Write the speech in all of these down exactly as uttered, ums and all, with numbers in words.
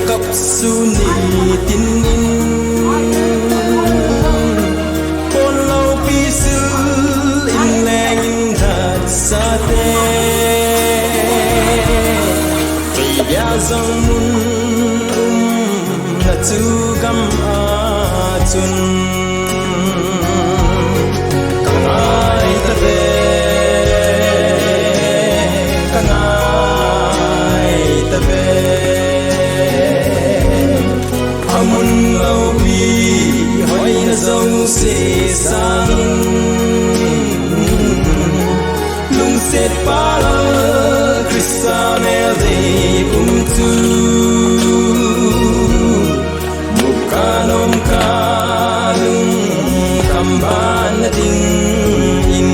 Kap su ni tin in, pon loupi sil in leng in that sate, kei dia jong mun um na chu gam a chun ka ngai ta ve, ka ngai ta ve. Amun loupi hoina jouse sangin, lungset pal a Christa mel dei um chu, mukanom ka lungkham ban na ding in,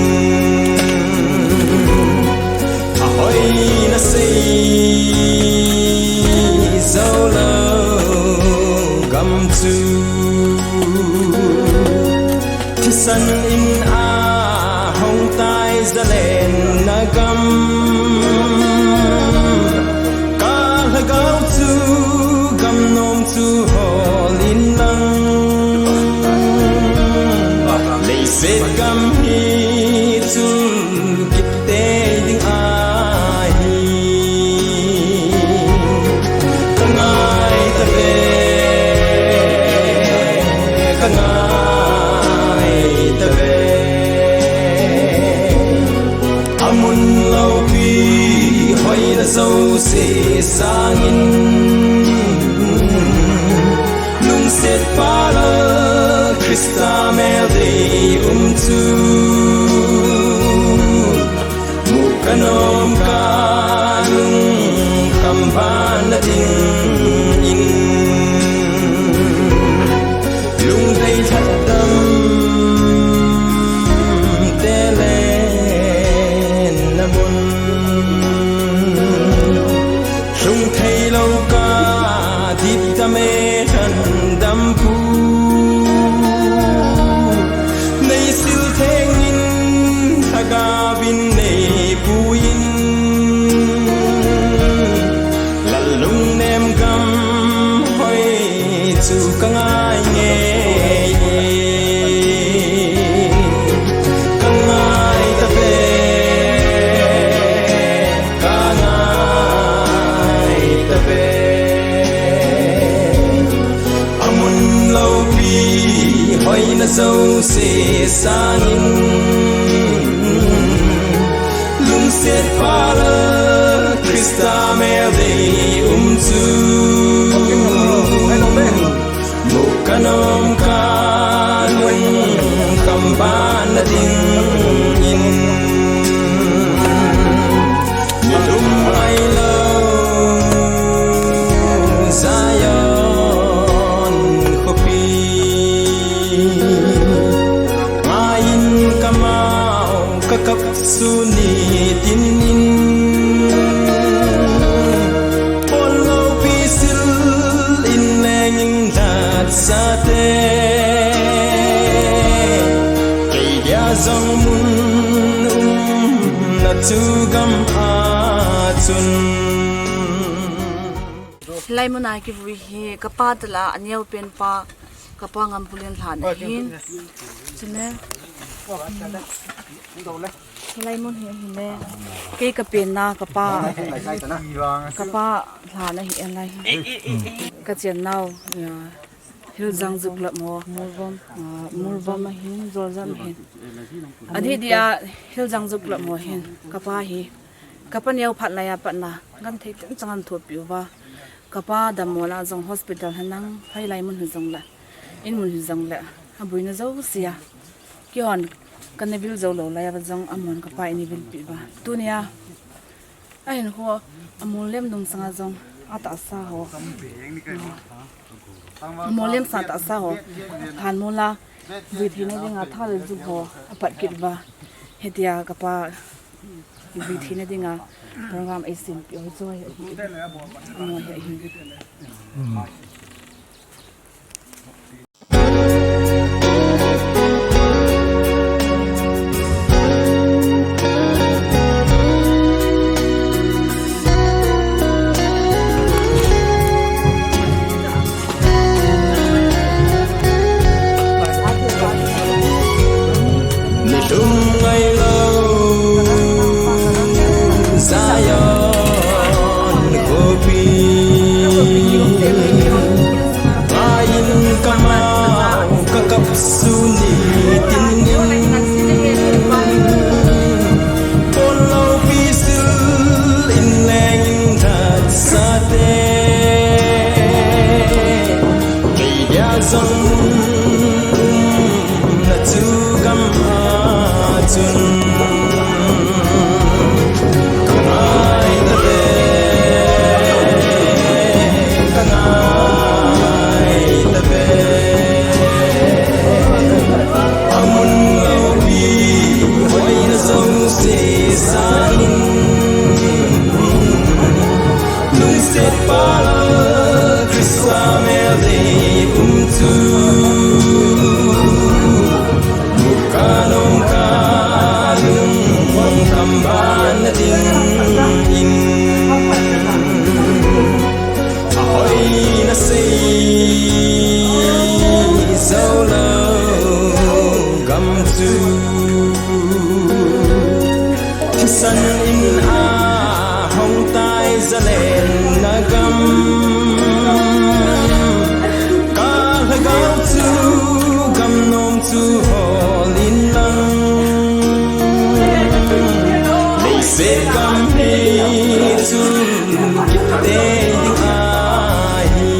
ahoina sei jou lou gam chu, thisan in ahung tai zalenna gam, ka lhagao chu gam nom chu hol in lang, leiset gam hi chu kit tei ding ahi. Ka ngai ta ve, ka ngai ta ve. Amun loupi hoina jouse sangin, lungset pal a Christa mel dei um chu, mukanom ka lungkham ban na ding in, lungdei lhadam te len na mun, lhung thei lou ka dip dam e lhan dam pu, nei sil theng in lhagao vin nei pu in, lal lungnem gam hoi chu ka ngai nge, ka ngai ta ve, ka ngai ta ve. Amun loupi hoina jouse sangin, lungset pal a Christa mel dei um chu, mukanom ka lungkham ban na ding in, nilum ai lou Zion khopi, ngai in ka mau ka kap su ni tin in, pon loupi sil in leng in lhat sate, kei dia jong mun um na chu gam a chun. Hilai mun a kivui hi kapa tala aneo pen pa, kapa Ngampulen lhan ahin. Chule, hilai mun hi ahile, kei ka penna kapa, kapa lhan ahi, hilai hi. Ka chennau, ya, Hiljang Zuk Lap mo, Mulvom, ah, Mulvom ahin, Joljam ahin. Adeh dia Hiljang Zuk Lap mo hin, kapa hi, kapa neo phat laiya patna, genthei tah chang ahin thopi uva. Kapa dammo lah jong hospital hinam, hilai mun hijongle, in mun hijongle, aboina jousea, keihon kana vil jou lou laiya jong amahon kapa eina vilpi uva. Tunia, ahinkho, amol lem nung sanga jong, atahsa ho, amol lem sa tahsa ho, lhan mola, vui theina dinga tha le ju ho, apat kit uva. Hitia kapa vui theina dinga program eisempeh u chu ahi. Amaho hi ahi. Christa mel dei um chu, bu ka nom ka lung kham ban na ding in, a hoi na sei zo lo gam chu. Thisan in a hong tai zalen na gam, ka lhagao chu gam nom chu hol in lang. Leiset gam hi chu kit tei ding ahi.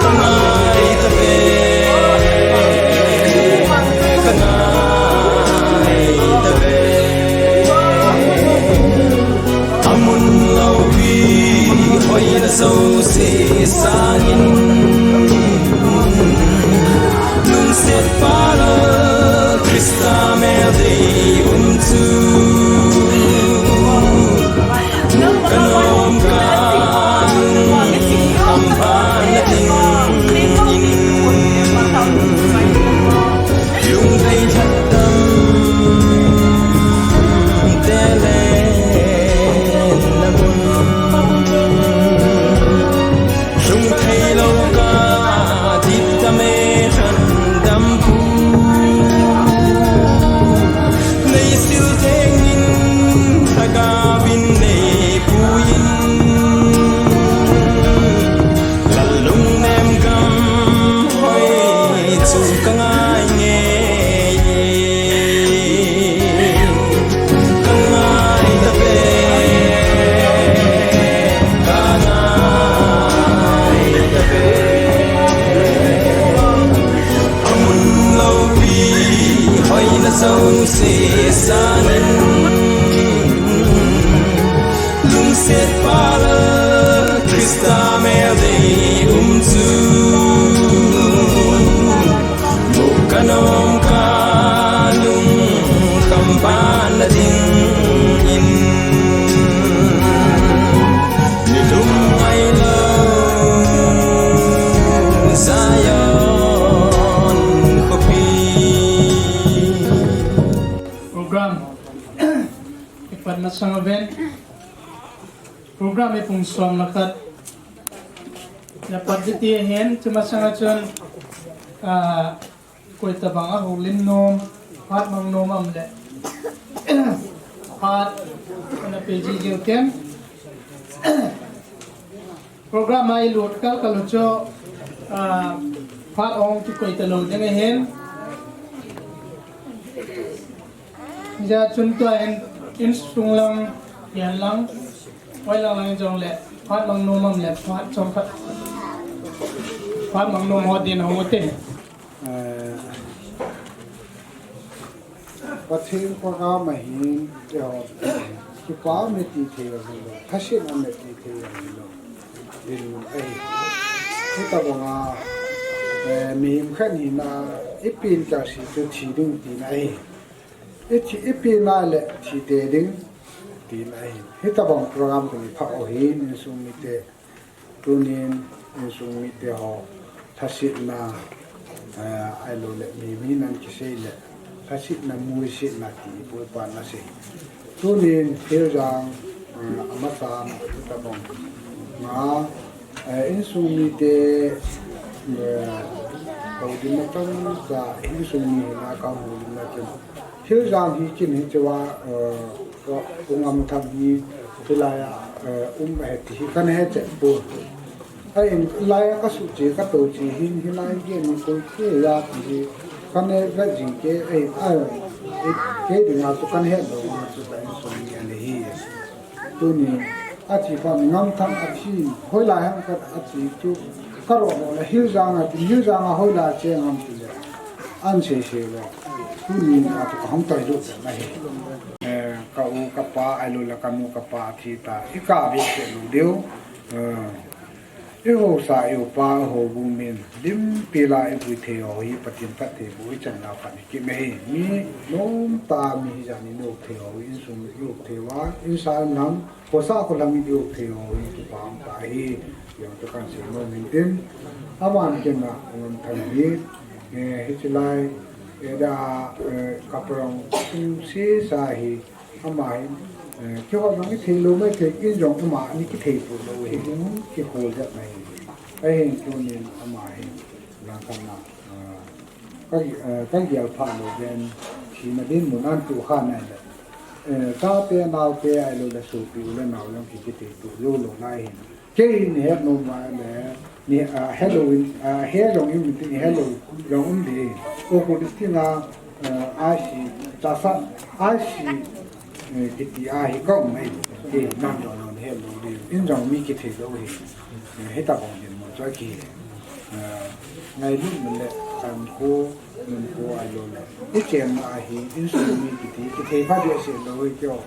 Ka ngai ta ve, ka ngai ta ve. A mun lopi hoina jouse sangin, lungset pal a Christa mel dei um chu. Ka nom ka lung kham ban na ding in, lungdei lhadam te le na mun. Lung thei lo ka dit ta me lhadam pu. Nei sil theng in lhagao in nei pui in, lal lungnem gam hoi chu ka ngai ngei. Ka ngai ta ve, ka ngai ta ve. A mun lopi hoina jouse sangin, lungset pal a Christa mel dei um chu. Mu ka nom ka lung kham ban na ding in, ni lung ngai lo Zion khopi. Program i pat masang a ven. Program i pung som le khat na pat ding ti ahin, chu masang a chun, ah, koi tabang a houlim nom, phat mang nom am le, phat ana pe ji jiu ten. Program a i lut kal kal u chu, ah, phat ong kikoi ta lou ding ahin. Hijeh chun tua in, insung lang, pian lang, hoi lang lang jong le, phat mang nom am le, phat chom khat, phat mang nom ho din hong u te. Eh, Pathen program ahin, eiho, kipa um e ti thei ahi lou, thasim um e ti thei ahi lou. Din mun ahi. Hitabang a, eh, mihem khat hina, i pen kah seh chu thi ding tina ahi. I thi, i pen a le thi tei ding tina ahi. Hitabang program khat i phah u ahin, insung mite, tunin insung mite ho thasetna, eh, ahilou le mi, mi nan kisei le thasetna, musetna ti i pu i pa na sei. Tunin Hiljang, eh, amasan hitabang a, eh, insung mite, eh, houlimna chomcha, insung mi hina ka houlimna chun Hiljang hi kin hi chua, eh, ka, ka Ngamthang hi, hilai a, eh, um ahi ti hi kana he cheh poi. Ahin, lai a ka suh che, ka tou che hin, hilai gei ni koi kei a ti hi, kana vet jing kei, ahin, a, eh, kei dinga chu kana het lou, a chu ka insung mi ana hi. Tuni, athi phat Ngamthang athi, hoilai ham khat ati chu, ka ro ro le Hiljang ati, Hiljang a hoilai che ngam ti le, an sei sei le, tuni a chu ka hung tai lut na hi. Eh, ka u ka pa, ahilou le ka nu ka pa athi ta, i ka vet se lou diu. Eh, I housa, i upa, i houbung min limpi la i vui thei ho hi Pathen phattheiboh i channa phat hi kim ahi. Mi nomtah mi hijat in i up thei ho hi, insung i up thei uva, insa inlang, khosa kholam i up thei ho hi kipa um tah ahi. Jong chu kan sei nom in tin, aman kei in a ngam thang hi, eh, hiche lai, eh, da, eh, Kaprong sung sesa hi, ama hi, eh, keiho jong i thei lou maithei, in jong ama ni kithei peh lou hi, in kikhol jep mai. Ahin tunin ama hi, lang khat na, eh, ka, eh, ka gel pha lou den, thina dinmun a tuh kha nai le. Eh, chate, naote, ahilou le sopi u le nao jong ki, kithei peh lou lou lai hin. Kei ni het nom uva le, ni, ah, hello in, ah, he jong in, ni hello jong um de. O ko dis ti na, ah, a si, cha sa, a si, eh, kiti a hi ka um mai. Kei nam jong jong hello de. In jong mi kithei lou hi. Eh, hita bang dinmun chu aki. Eh, ngailut mun le, kan ko, mun ko ahilou le. I chenna a hi, insung mi kiti, kithei pha behseh lou hi keo.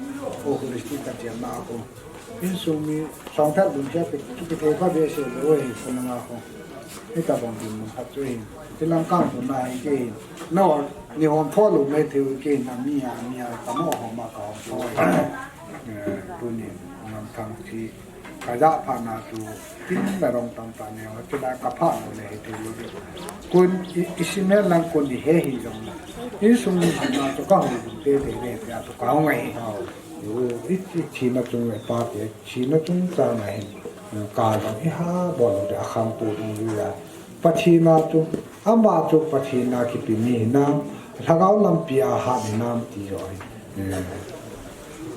O ko dis ti ka chenna a ko. Insung mi song phat lum kia pe, kithei pha behseh lou hi, ko na nga ko. Hita bang dinmun khat chu hin. Ti lang kang ko na hi ke hin. No, ni hom pho lou maithei u ke hin, a mi a, mi a, ka mo hom a ka hom pho. Eh, tunin, ngam thang ti. Ka ja pha na chu, tin la rong tam ta ne, wa chu la ka pha lou le hi thei lou. Kun i, i si me lang kun i he hi jong le. Insung mi si na chu ka hou lum te te le, te a chu ka hou ngai hi. Yo, i, i thina chung le pa te, thina chungchang a hin, ka jong i ha bol lou te a kham pu ding lu ya. Pathen a chu, ama chu Pathen a kipe mi hinam, lhagao lampi a hat hinam ti jo hi. Eh,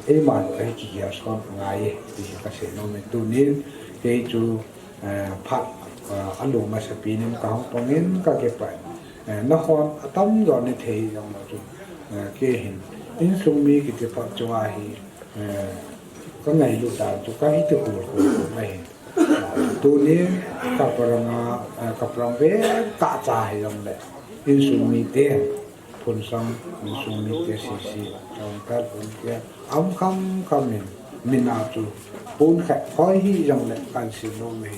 eima jong hi kigel son ngai e, ti hi ka sei nom e tunin, kei chu, eh, phat, eh, a lou masapen in ka hung pang in ka kipah in. Eh, nahon atam jo ni thei jong chu, eh, kei hin, insung mi kiti phat chu a hi, eh, ka ngailut dan chu ka hiti hul hul mai hin. Tuni Kaprong a, eh, Kaprong ve ka cha hi jong le. Insung mite, phun sang, insung mite sisi, jong ka phun ke, am kham kham in, min a chu, phun khat hoi hi jong le, kan sei nom hi,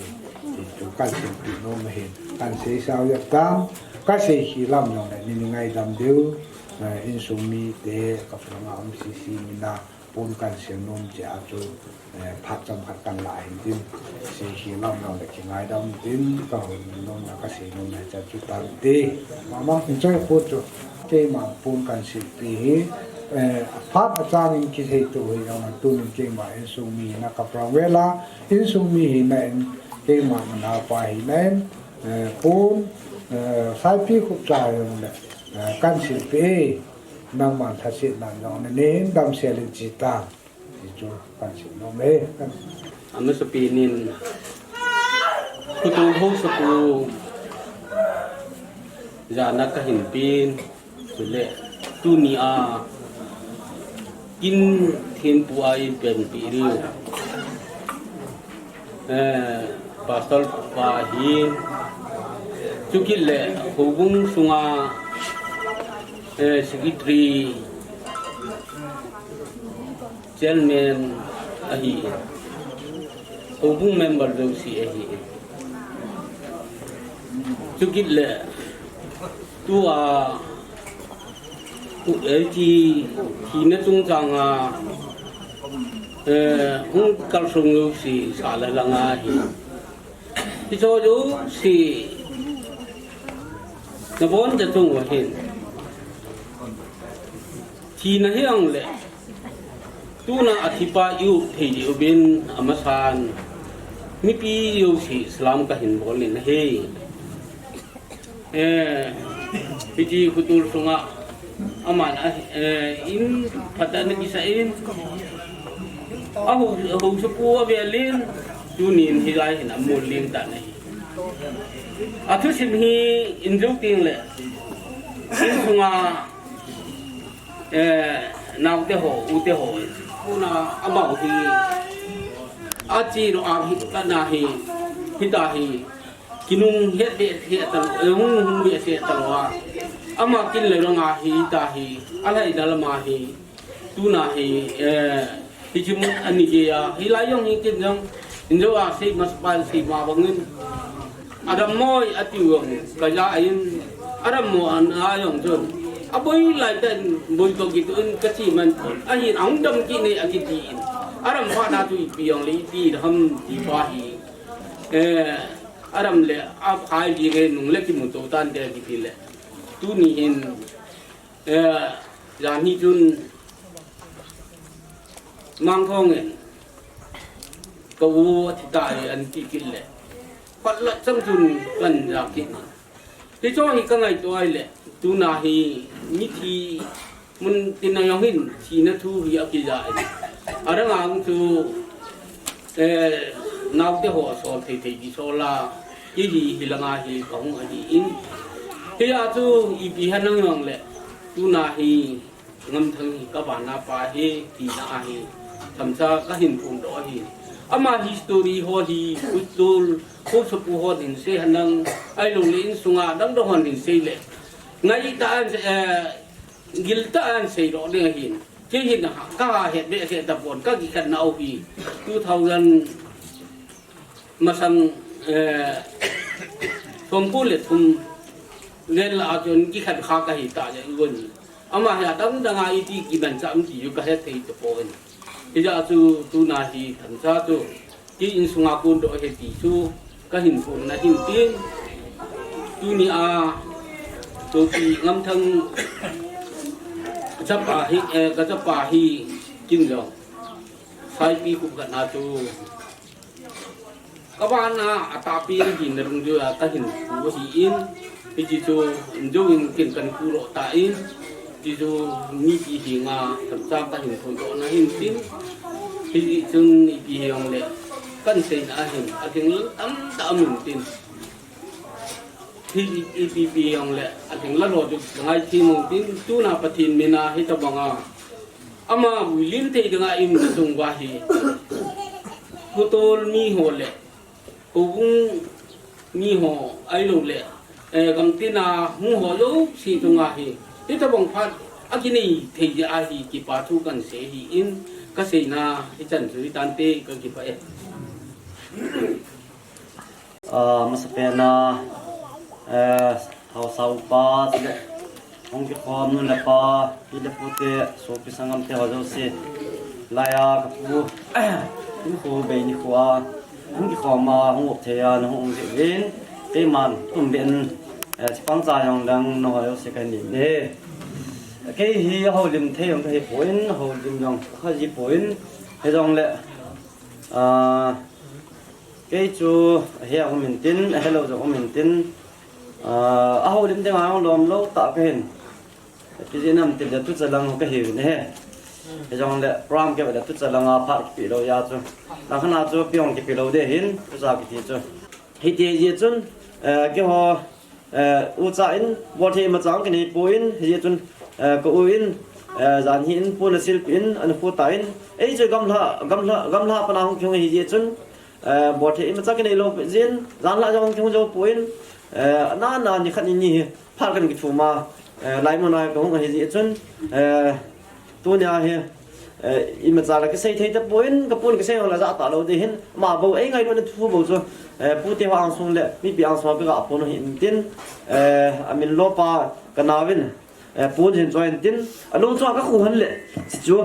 ti chu kan sei pi nom hi, kan sei sao ya tam, ka sei hi lam jong le, ni ni ngaidam diu, eh, insung mite, Kaprong a um sisi min a, Pon kan sei nom che a chu, eh, phat chomkhat kan la hin tin, sei hi lam lam le kingaidam tin, ka hon nom na ka sei nom na chan chu tan te. Mama, in choi ko chu, keima pon kan sei pi hi, eh, phat a chang in kithei to hi jong a tunin keima insung mi na Kaprong vel a, insung mi hi na in keima na pa hi na in, eh, pon, eh, saipi khup cha jong le, eh, kan sei pi. Nangman lhasetna jong nanei in damsel in che tan. Ti chu kan sei nom e. Amasapen in, Khutol Haosapu jana kahin pen, chule tuni a kin thempu a eipanpi diu, eh, Pastor pa ahin, chukit le houbung sunga, eh, Secretary, Chairman ahin, houbung member jouse ahin. Chukit le tua, eh, hiche thina chungchang a, eh, hung kalsong jouse sala langa ahin. Hicho jouse naboncha chung uva hin, thina hijongle, tuna athipa i-up thei diuvin amasan, mipi jouse salam kahin bol in ahi. Eh, hiche Khutol sunga, aman a, eh, in phatah a ana kisah in, a ho, Haosapu avel in, tunin hilai hin amol ling tan ahi. Athusim hi in jou teng le, insunga, eh, naote ho, ute ho, tuna amaho hi, achi lou a hi, kana hi, hita hi, kinung het behseh talou, eh, hung, hung behseh talou a. Ama kin le langa hi, hita hi, alhaina lama hi, tuna hi, eh, hiche mun ani gei a, hilai jong hi kin jong, Injo a sei mas pan sei ma bangin. Adam moi ati uang kaja in. Adam mo an a yong chun. Aboi lai tan boi to kitu in kachi man. Ahin ang dam ki ne akiti in. Adam pa na tu ipi yong le iti ham ti pa hi. Eh, Adam le a phai di nge nung le kimu to tan de kiti le. Tuni hin, eh, jan hi chun Mangthong in ka u athi tai an ti kit le. Patlat chang chun kan ja kit. Hicho hi ka ngaito ai le. Tuna hi mithi mun tin a yong hin thina thu hi akija in. Adang ang chu, eh, naute ho sol thei thei di sola. Hi hi hi langa hi ka hung ahi in. Hi a chu ipi hanang yong le. Tuna hi Ngamthang hi ka vana pa hi, tina ahi. Thamcha ka hin phun doh ahi. Ama history ho hi, utul, ho sapu ho hin sei hanang, ai lo le insunga dang dang hon hin sei le. Ngai ta an, eh, gil ta an sei doh le hin. Ke hin ha, ka ha het be het ta pon, ka ki khat na o hi. Two thousand masang, eh, sompu le thum vel a chun ki khat kha ka hi ta le ngun. Ama hi a dang dang a iti kimanchah um ti u ka he thei tapon. Hijeh chun tuna hi Thamcha chu kei insunga kon doh ahi ti chu ka hin phon na hin tin. Tuni a Sopi Ngamthang chapa hi, eh, ka chapa hi kin jong. Saipi khup khat na chu. Ka vana a tahpi in hin na rung jua ka hin pu ahi in, hiti chu in jong in kin kan pu lo ta in, hiti chu mipi hi nga Thamcha ka hin phun to na hin tin, hiti chun ipi hi ong le kan sei na hin, a thing tam ta min tin. Hiti ipi pi ong le, a thing la lo chu ngai thi mo tin, tuna Pathen mina hi ta banga. Ama vui lim thei dinga in ka sung va hi. Khotol mi ho le, houbung mi ho, ai lo le, eh, gamtina hung ho lo si tunga hi. Hitabang phat, a kinei thei di ahi kipa thu kan sei hi in, ka seina hi chan chu hi tante ka kipa e. Ah, masapen a, eh, haosa upa, chule, hung kikhom nu le pa, pi le pu te, sopi sanggam te ho jouse. Lai a ka pu, hinkho bei nikho a, hung kikhom a, hung up thei a, na hung um jeh uvin, keiman, tum ben, eh, chapang cha jong dang, na ho jouse ka ni le. Kei hi houlim thei jong ka hi poi, houlim jong ka ji poi, hijongle, ah, Kei chu, ahe a um intin, ahe lou jong um intin, ah, a houlim ding a hung lom lou tah ka hin. Pi jeh inem itile tucha lang ka hi uvin ahi. Hijongle, program kei vele tucha lang a phat kipe lou a chu. Lang khat a chu, pi hung kipe lou ding ahin, tucha kiti chu. Hiti jeh chun, eh, keiho, Eh, ucha in, bolthei imacha kinei poi, hijeh chun, eh, ka u in, eh, jan hi in, pon asilpeh in, ana phu tan, ei chu gamla, gamla, gamla pana hung kihung hijeh chun, eh, bolthei imacha kinei lou jeh in, jan la jong hung kihung jou poi, eh, ana, ana, ni khat ni ni hi, phat kan kithum a, eh, lai mun a ka hung hijeh chun, eh, Tunia hi, eh, imacha la kisei thei tapon, ka pon kisei ho la ja ta lou ding ahin, ama bou, ei ngailutna thu bou chu, eh, pute ho angsung le, mipi angsung a ka ga pon u hi intin, eh, amin lopa ka naovin, eh, pon hin choi intin, alou chu ka khu han le, chu,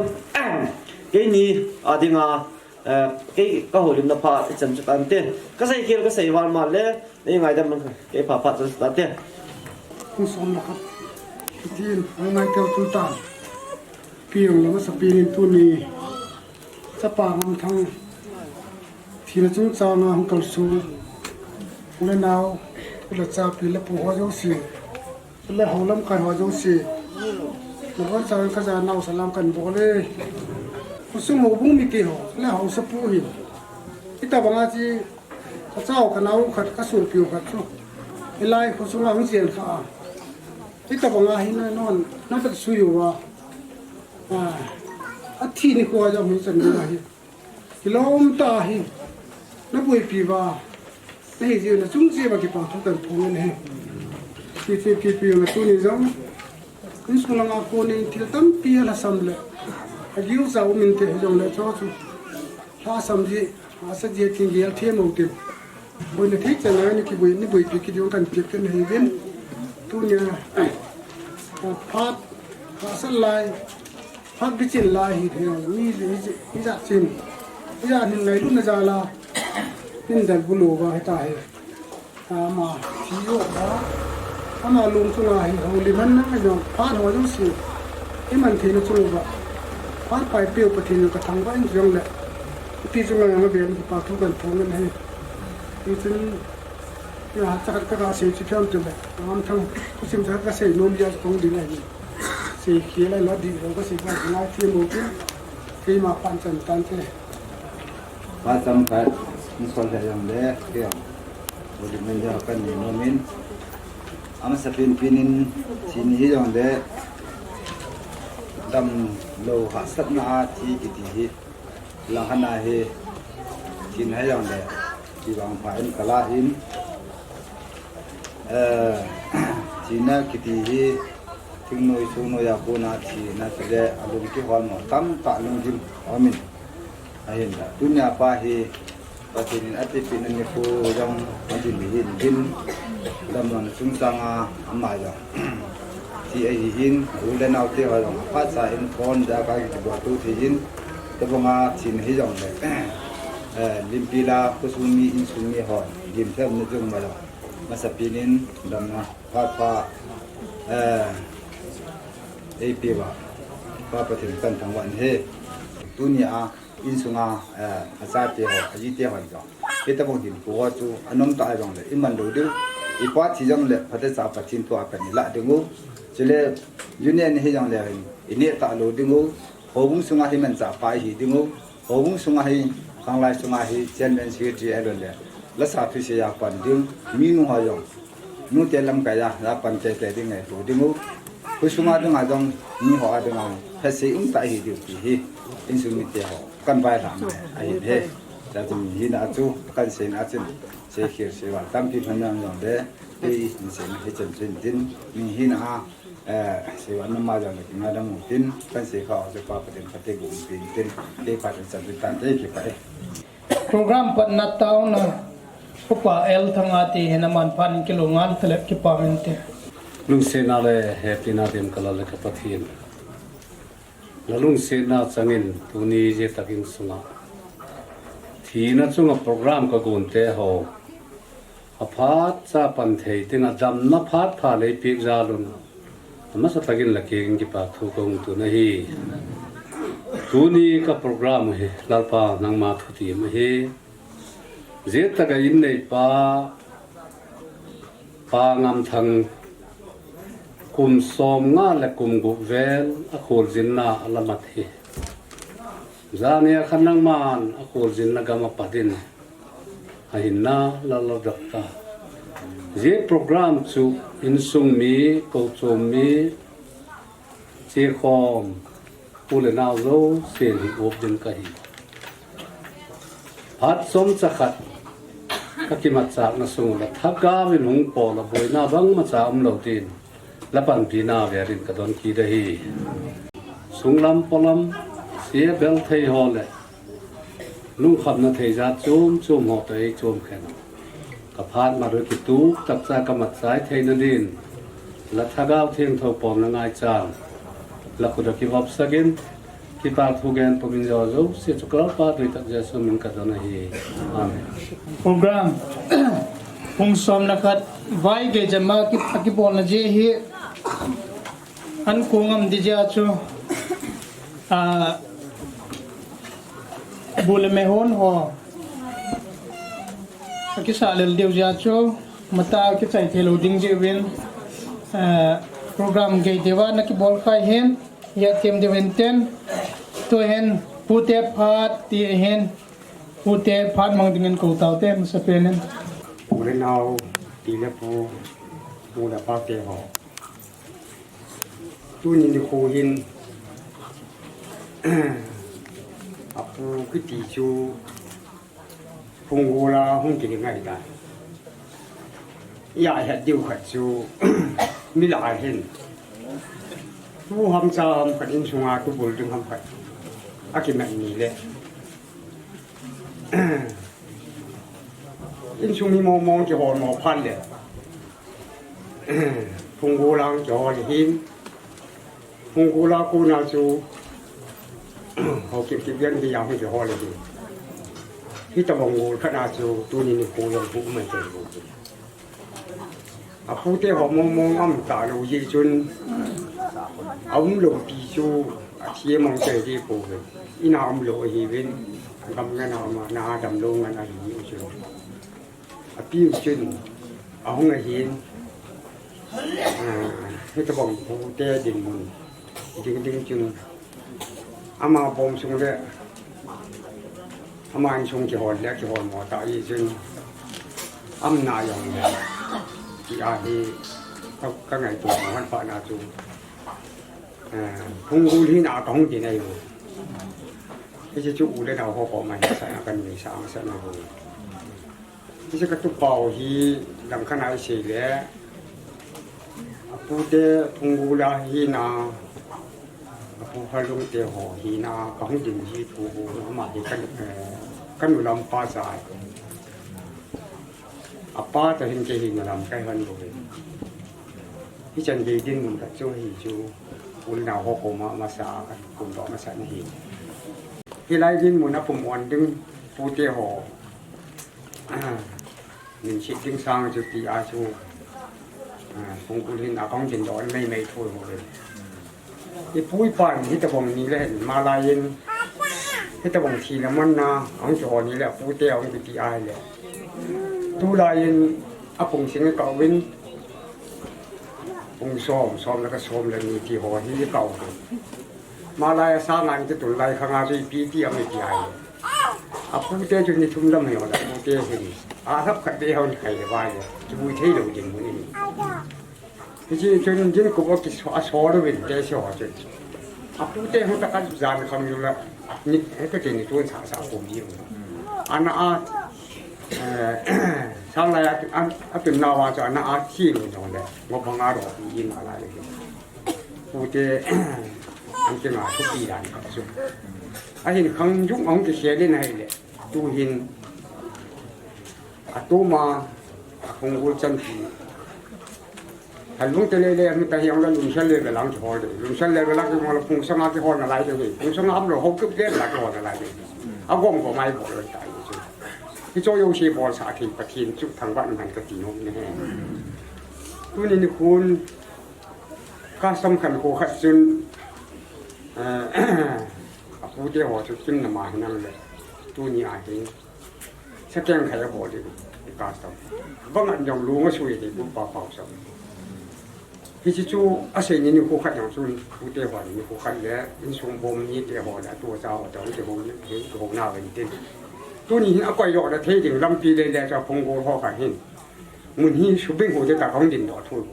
keini a dinga, Eh, kei ka houlimna pha ichan chu tante. Ka sei khel ka sei val ma le, nei ngaidam kei pha pha chan chu tante. Hung som na khat. Tin, hung ngaidam tu tan. Pi jong la masapen in tuni. Chapa Ngamthang. Thina chungchang a hung kalson. U le nao, u le cha pi le pu ho jouse. Le ho lamkai ho jouse. Nabon cha ka ja nao salam kan bol e. Khosung houbung mite ho. Le haosapu hi. Hitabanga chi. Ka chao ka nao khat ka sopi u khat chu. Hilai khosung a hung chen kha. Hitabanga hi na non. Na ta sui uva. Ah. Athi nikho jong hi chan ni hi. Kilom tah hi, na boipi uva, na hi jeh u na chung cheh uva kipa thu kan phong in ahi. Ti ti pi pi na tuni jong, insung langa kon in thil tampi a lhasam le, a giu sa um inte hijongle chu chu. Lhasam jeh, Asa je tin gel the mo tin. Boina thei chan a ni kiboi ni boipi kiding kan pek kan hei vin. Tunia, a, phat, phat sa lai, phat bichin lai hi thei mi hi, hi, hi ja chin. Hi ja hin lai lu na ja la. Nin dal bu lo va hi ta hi. Ama, thi yo ba. Ama lung chunga hi ho li man na jo. Phat ho jo si. I man thei na chu lo ba. Phat pai peo Pathen ka thangvah in jong le. Ti chunga jong a ben pa thu kan phong ngen ahi. Ti chun, ya, cha ka ka sei chi thiam tu le. Ngam thang, sim cha ka sei nom ya kong ding ahi. Sei khel a la di ro ka sei ka ding ahi ti mo tin. Keima pan chan tan te. Phat chomkhat, in sol le jong le, kei jong. Body manager kan nei nom in. Amasapen pen in, thi ni hi jong le, damlou hahsatna a thi kiti hi. Lang hana hi, thina hi jong le, kivangpha in ka la in, eh, thina kiti hi, thingnoi songnoi a kona thina chule, alung kihol mo tamtah lunggim um in. Ahin la, tunia pa hi, Pathen in atipeh na nikho jong, adim hi in din, damlou na chungchang a, ama jong. Thi ahi in, u le nao te ho jong, phat sa in phone ja ka kibol tu thei in, tobang a thina hi jong le, eh, limpi la, khosung mi, insung mi ho, gim them na jong ma jong, masapen in, damna, phat pha, eh, ei pe uva, Pa Pathen kan thangvah in ahi. Tunia, insunga, eh, achate ho, ajite ho jong. Hitabang hinkho ho chu, anom ta jong le, i man lou diu. I pa thi jong le, phatecha Pathen thu a kan i lah ding u. Chule, union hi jong le, i neh ta lou ding u. Houbung sunga hi manchah pa i hi ding u. Houbung sunga hi, khanglai sunga hi, chairman secretary a lou le. Lasa thu sei a pan ding, minu ho jong. Nute lamkai a, la pan teitei ding ngai tu ding u. Khosunga dinga jong, mi ho a dinga, phat sei um ta hi diu ti hi. Insung mite ho, kan vai lam ahi he. Cha chu mi hina chu, kan seina chun, sei khel sei val tampi hman jong jong le, kei in seina hi chan chun tin, mi hina a, eh, sei val nama jong le kinga dam u tin, kan sei kha chu Pa Pathen phatthei boh in tin, kei phat chan chun tan te kipah e. Program patna taona, Upa L Thanga ti hin aman phat in kilunga le kipah uvin te. Lungsetna le hepina dim ka Lal le ka Pathen. La lungsetna changin tuni jeh tak insunga thina chunga program ka gon te ho. Aphatcha pan thei dinga damna phat pha lei pek jal un. Amasa takin la kiang in kipa thu ka hung tun ahi. Tuni ka program hi Lalpa nangma thutep ahi. Jeh taka in neipa, Pa Ngamthang kum som nga le kum gup vel a kholjinna a la mat hi. Jani a khan nangman a kholjinna gam a pat in. Ahinna la la dak ta. Jeh program chu insung mi, kochom mi, chekhom, u le nao jousen hi up ding ka hi. Phat chomcha khat ka kimatchahna sung la thagau in hung pol a boina bangmacha um lou din. La panpina vel in ka don kit ahi. Sunglam polam, sia bel thei ho le, lungkhamna thei jat chom chom ho toh ei chom khen. Ka phat mat u kitup tak cha ka mat chai theina din. La Thagau Thiangtho pon na ngai chang. La khut a kivop sakin, Kipa thu gen pumin jo jouse chu ka Lalpa dui tak Jesu min ka don ahi. Amen. Program. Pung som le khat vai gei jama ki, a kibolna jeh hi an kong am di jeh chu, a, bu le me hon ho a kisa lel diu jeh chu, mata kichai thei lou ding jeh uvin, a, program gei deuva na kibol khai hin. Hia tem deuh in tin, tu hin, pute phat ti hin, pute phat mang dingin kou tau te, masapen in. Pu le nao, pi le pu, pu le pa te ho. Tuni nikho hin, a pu kiti chu, Hung gola hung kile ngai ta. Iya het diu khat chu mi la hin. Tu ham cha ham khat insunga tu bul ding ham khat. A kimat ni le. Insung mi mong mong kihol mo phat le. Phunggol a kihol hin. Phunggol a kona chu. Ho kip kip yan bi yang kihol hin. Hitabang gol khat a chu tuni nikho jong hu mai te. Apute ho mong mong aum talou jeh chun, aum lou pi chu, athi mong te ji pou ve. Ina um lou ahi vin, gam na na ma, na dam lou ngan ahi u chun. Api u chun, ahung ahin, ah, hitabang pute dinmun, ding ding chun, Ama bom sung le, ama insung kihol le, kihol mo ta i chun, aum na jong le, ti ahi, ka, ka ngaito mo han pa na chu, eh, Phunggol hin a ka hung din ahi. Hiche chu u le nao ho koma hi sa na kan ni sa ang sa na ho. Hiche ka tupa u hi langkhat a i sei le, apute Phunggol a hina, apu Khalung te ho hina, ka hung din ji thu u, ama hi kan, eh, ka nu lam pa cha. Apa ta hin kei hi nu lam kai han lo ve. Hichan gei dinmun khat chu hi chu, u le nao ho koma masa, ka kum doh masa na hi. Hilai dinmun a pum on ding pute ho. Ah, min chih ding sang chu ti a chu, ah, Phunggol hin a ka hung din doh mei mei thu ho le. I pu i pa in hitabang ni le hin, malai in hitabang thi le man na, ahung kihol ni le, apute ahung kiti a le. Tulai in apung sing ka uvin, pung som, som le ka som le ni ti ho hi ka u. Malai a sang an ti tulai khang a chu ipi ti a mi ti a le. Apute chu ni thum lam hi ho le, apute hin. A thap khat be hon khai le vai le. Kibui thei lou ding mun ni. Hiche chun jin kup a kiso, a so lou vin te so chun. Apute hung ta kan jan kham lou la. Ni, he ka te ni tun sa sa kum ji. Ana a, eh, sang lai a, a, a tun na wa chu ana a thi lou jong le. Ngo bang a ro pi in a lai le. Pute, an ke nga thu pi dan ka chu. Ahin khang jung ahung kise le na hi le. Tu hin, atuma, aphung ul chan ti. Halung te le le, mi ta hi ang la lungsal le lang hol de. Lungsal le lang hol, pung sanga kihol na lai de. Pung sanga am lo ho kup de la kihol na lai de. Agom gom ai bol ta chu. Hicho jouse bolsa thei Pathen chu thangvah in man ka ti nom ne he. Tuni nikho, custom khankho khat chun, eh, apute ho chu kimna ma hinang le. Tuni a hi. Sakeng khai abol ding, i custom. Bang an jong lunga sui ding, pu pa pau sa. Hiche chu asei ni nikho khat jong chun, pute ho ni nikho khat le, insung bom ni te ho le, tua cha ho te ho, te ho, te ho na ven tin. Tuni hin akoi jo le thei ding, lampi le le cha Phunggol ho khat hin. Mun hi subing ho te ta kong din do thu.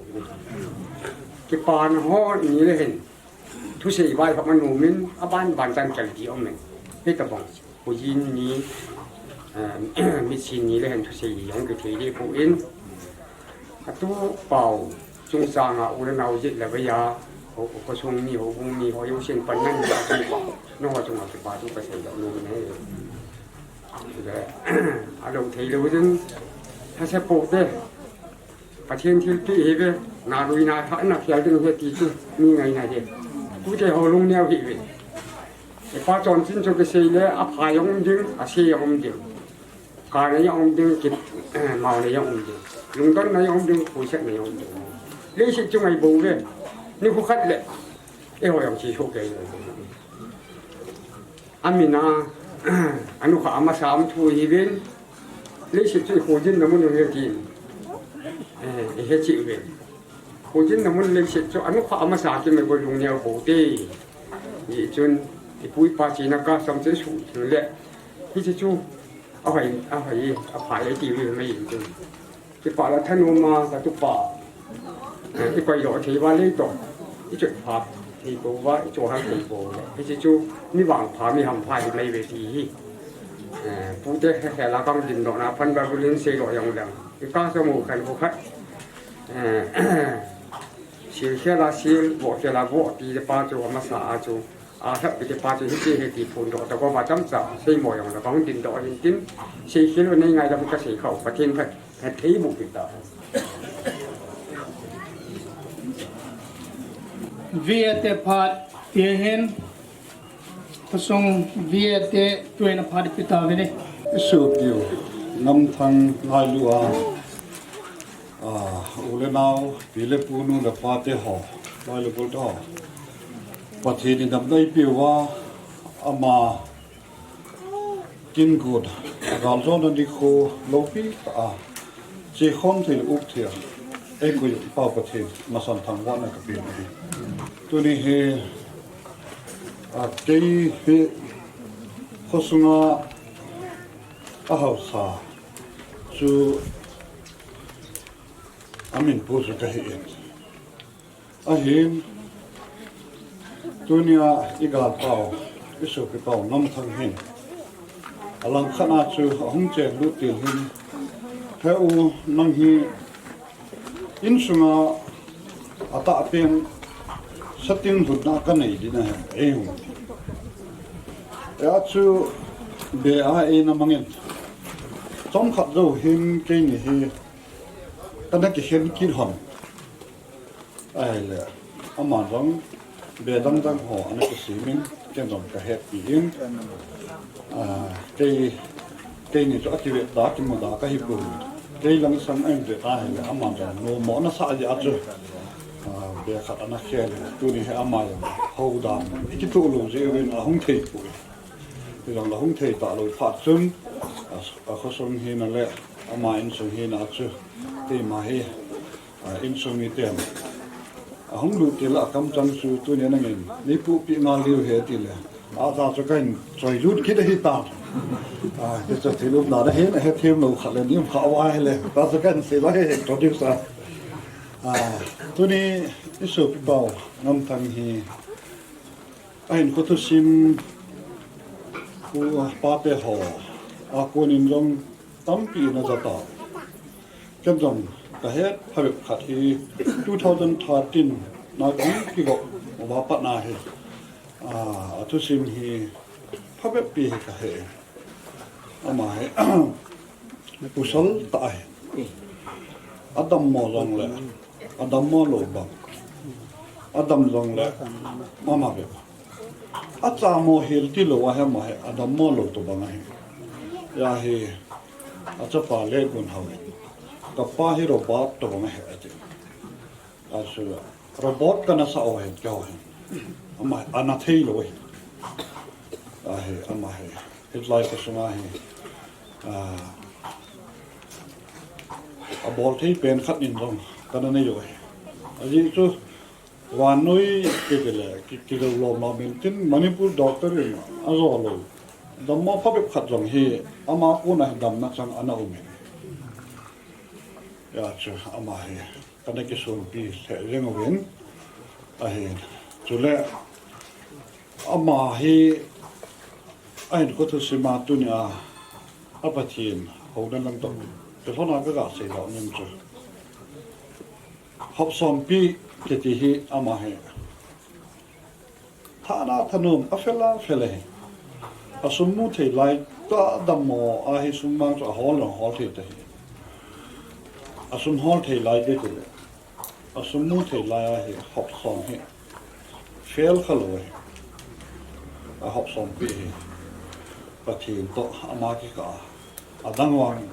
Kipan ho ni le hin. Thusei vai kha manu min, aban ban tan kal di om in. Hitabang. Khojin ni, eh, mitsin ni le hin thusei ni jong kithei di pu in. Atu pau, chungchang a u le nao jit le vaya, ho, ho khosung ni, houbung ni, ho jousen pan nan ni, atu pau. No ho chunga kipa thu kasei doh nom ne. Le, alo thei lou jin, ha se po te. Pathen thilpeh hi ve, na lui na thah na khel ding hi ti chu, mi ngaina hi. Tute ho lungneo hi ve. Ipa chon chin chu kisei le, apha jong um ding, ase jong um ding. Kana jong um ding, kit, eh, maona jong um ding. Lungdonna jong um ding, poisatna jong um ding. Leiset chu ngai bou ve. Nikho khat le, eiho jong chi ho kei. Amin a, anukha amasa um thu hi vin, leiset chu i khojinna mun u hi tin, eh, i he cheh u vin. Khojinna mun leiset chu anukha amasa kimai bou lungneo bou te. Hichun, i pu i pa chena custom chu i suh thei le. Hiche chu, ahoi, ahoi, aphai ti u mai in chun. Kipa la thanoma ka tupa. Eh, i koi lo thei va lei to. I chot pha thei ko va, i cho hal thei ko. Hiche chu mi vangpha, mi hampha hi mai ve ti hi. Eh, pute he he la kang din do na phan ba bulin sei lo jong leng. I ka so mu khan ko khat. Eh, sil khela sil, vo khela vo ti pa chu amasa a chu. A, hep kiti pa chu hiti, hiti phun doh ta ko ba tam cha, sei mo jong la ka hung din doh hin tin, sei khel u nei ngai lam ka sei khau, Pathen phat, phat thei bu kit ta. Viate phat, ti hin, pasung viate tuina phat pi ta vini. Isu piu, Namthang Ngailu a, a, u le nau, pi le pu, nu le pa te ho, loi le gol te ho. Pathen in damna eipeuva, ama kin got, gal jona nikho lopi tah a, che khom thei le up thei a, eikoi u Pa Pathen masang thangvahna ka pe u ahi. Tuni hi, a, kei hi khosunga a haosa chu a min pu chu ka hi in. Ahin, tunia i galpau, i sopipau Namthang hin, a langkhat a chu a hung chen lut til hin, he u, nang hi insunga a tah pen satin lhutna ka nei ding ahi, ei hung ti. Hia chu be a eina mangin, chomkhat jou hin keini hi kana kikhen kit hon. Ahile, aman jong be dang dang ho ana kisemin, ken jong ka hetpi in. A, kei, keini chu a kivet da, kimu da ka hi poi. Kei lang sang a in vet ahile, aman jong nommo ana sa jeh a chu, a, be khat ana khen. Tuni hi ama jong hou dan i kitoh lou jeh uvin a hung thei poi. Hijong la hung thei talou phat chun, a, a khosung hina le ama insung hina chu, keima hi, a, insung miten a hung lut til a kamchang chu tunia nangin nei puhpi ngal diu ahi tile, a, ta chu kahin choi lut kit ahi tan. A, hichu thil umdan ahin, ahethem lou khat le nim kha uva ahile, ta chu kahin sei lou ahi, introduce a. A, tuni i sopipau Namthang hi, a hinkho thusim, u, pate ho a konin jong tampi in aja tai. Ken jong ka het phabep khat hi two thousand thirteen na kahung kigop uva pat na hi, a, a thusim hi phabep pi hi ka he. Ama hi pasal tah ahi. Adammo jongle, adammo lou bang. Adam jongle, ama bep. Achamo hel tilou ahi ama hi, adammo lou tobang ahi. Hia hi, achapa Letgunhao in, kapa hi Robert tobang ahi ati. Achu, Robert kana sah u ahi, keiho hin. Ama, ana theilou ahi. Ahi, ama hi. Hitilai khosunga hi, a, abol thei pen khat in jong kana nei u ahi. Ajeh chu, vannoi kiti le, ki, kijou lom lom in tin Manipur doctor in ajo lou dammo phabep khat jong hi, ama kona hi damna chang ana um in. Hia chu ama hi kana kisonpi lheh jeng uvin ahi. Chule ama hi a hinkho thusim a tunia a Pathen houna lam toh kilhona kaga seidoh nom chu, Hopsompi kiti hi ama hi thana thanom afel afel ahi. Asum mu thei lai tah dammo ahi, sum mang chu ahol jong hol thei tahi. Asum hol thei lai kiti le, asum mu thei lai ahi, Hopsom hi fel khalou ahi. A Hopsompi hi Pathen toh ama kikah a, adang vang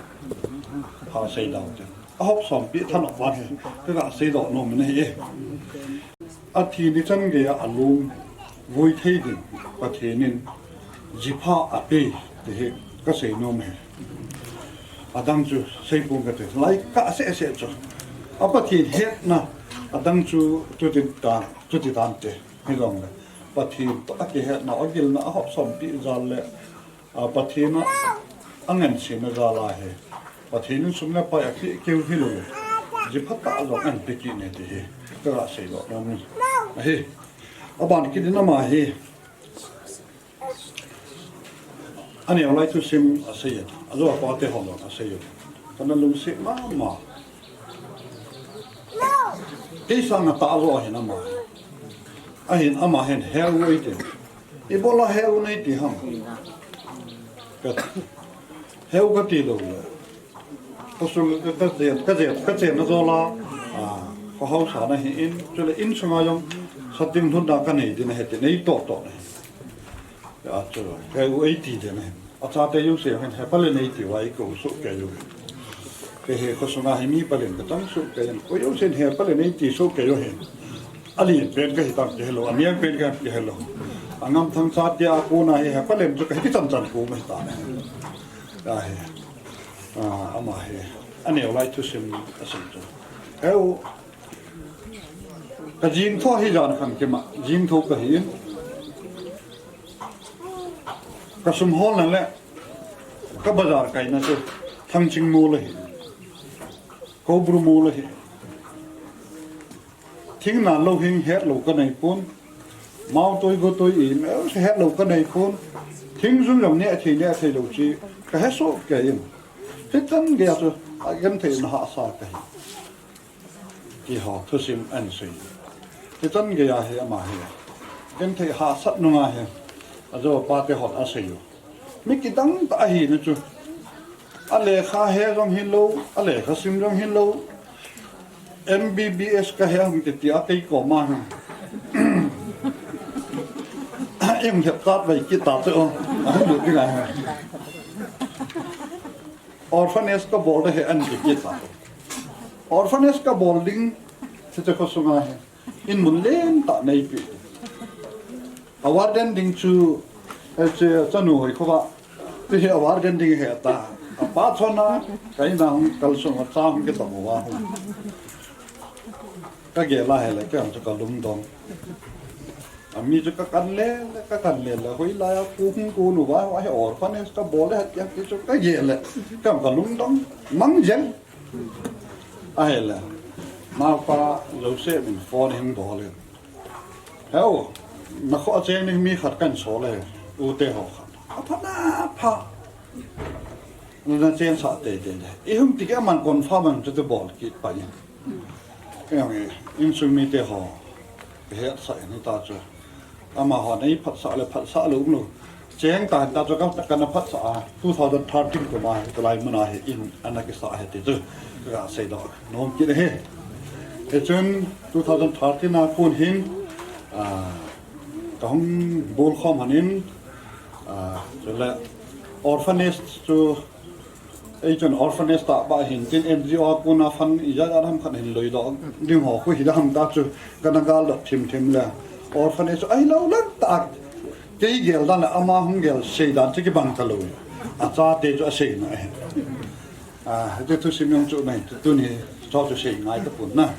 ha seidau te. A Hopsompi thanop vang hi kaga seidoh nom in ahi. Athi ni chan geiya alung vui thei ding Pathen in jipha apei ti hi kasei nom ahi. Adang chu seipong kate, lai kah seh seh chu, a Pathen hetna adang chu chuti tan, chuti tante. Hijongle Pathen toh akihetna, agilna, a Hopsompi jal le, a, Pathen a, angansena jal ahi. Pathen in sum le pai apeh keu hilou le, jiphatah jong ahin pe kit e ti hi kaga seidoh nom in ahi. Aban kit in ama hi, aneo lai thusim asei e, ajo a pate ho jong asei e. Kana lungset mama. Kei sanga tah jo ahin ama. Ahin ama hin he u eiti. Ibola heu nei ti ham. Ka, heu kati lou le. Khosung ka, ka chen, ka chen, ka chenna jola. A, kho haosa na hi in, chule insunga jong sating lhunna kanei ding ahi ti nei toh toh na hi. A, chu, heu eiti ding ahi. Achate jouse hin hepha le nei ti uva eikou soh kei u. Kei hi khosunga hi mi palen kachang soh kei in. Koi jousen hepha le nei ti soh kei u hin. Alen pen kahi tam kihelou, aneng pen kahi tam kihelou. Angamthang chate a kona hi hepha len chu kahi kichan chan kou mai ta. Ahi. A, ama hi. Aneo lai thusim asim chu. Heu. Ka jingtho hi jan khan kima, jingtho kahi in. Ka sum holna le, ka bazar kaina chu, Thangching mall ahi. Koubru mall ahi. Thing na lou hing hetlou kanei pon. Mao toi go toi i, meu se hetlou kanei pon. Thing jung jong ne athei ne athei lou chi, kahe soh kei in. Hichan gei a chu, agenthei na hahsa kahi. Ti ho, thusim ahin sei. Hichan gei a hi ama hi. Genthei hahsat nunga hi. Ajo pate hon asei u. Mi kidang tah ahina chu. Alekha he jong hilou, alekha sim jong hilou. M B B S kahe hung ti ti a kei koma hi. Em hep tat vai kit ta chu. Ahung lut ding ahi. Orphanage kabol ding ahi anti kit ta. Orphanage kabol ding, hiche khosunga hi. In mun lentah neipe. A warden ding chu, eh, che, chanu hoi khova. Ti hi a warden ding ahi ta. Apa chona, kaina hung kalsung a cha hung kitong uva hung. Kagel a ahile, kei jong chu kalungdong. Ami chu kakan le, kakan le le, hoilai a kou hung kou uva, ahi orphanage kabol le, hati chu kagel le, kei jong kalungdong mang jeng. Ahile, naopa Joseph in phone ahin bol in. Heu, nakho a cheng ding mi khat kahin sol e, ute ho khat. Apha na, apha. Nachen sah teitei le. Ihung ti kei aman confirm ang chu bol kit pai in. Kei jong insung mite ho. Kahetsah in hita chu. Amahon eiphatsah le phatsah lou umlou. Cheng tan ta chu ka, kana phatsah a, two thousand thirteen kum a, hitilai muna hi in ana kisah ahi ti chu. Ka seidoh nom kit ahi. Hichun two thousand thirteen a kon hin, a, kahung bol khom hon in, a, chule orphanage chu Eichun orphanage tah ba hin tin N G O a kona fund ijat jat ham khat hin loidoh ding ho khu hidam ta chu kana galdoh thim thim le. Orphanage chu ahilou lang tah. Kei gel dan le ama hung gel sei dan chu kibang talou. Achate chu aseina ahi. A, hiche thusim jong chu mai tu, tuni chu chu sei ngai tapon na.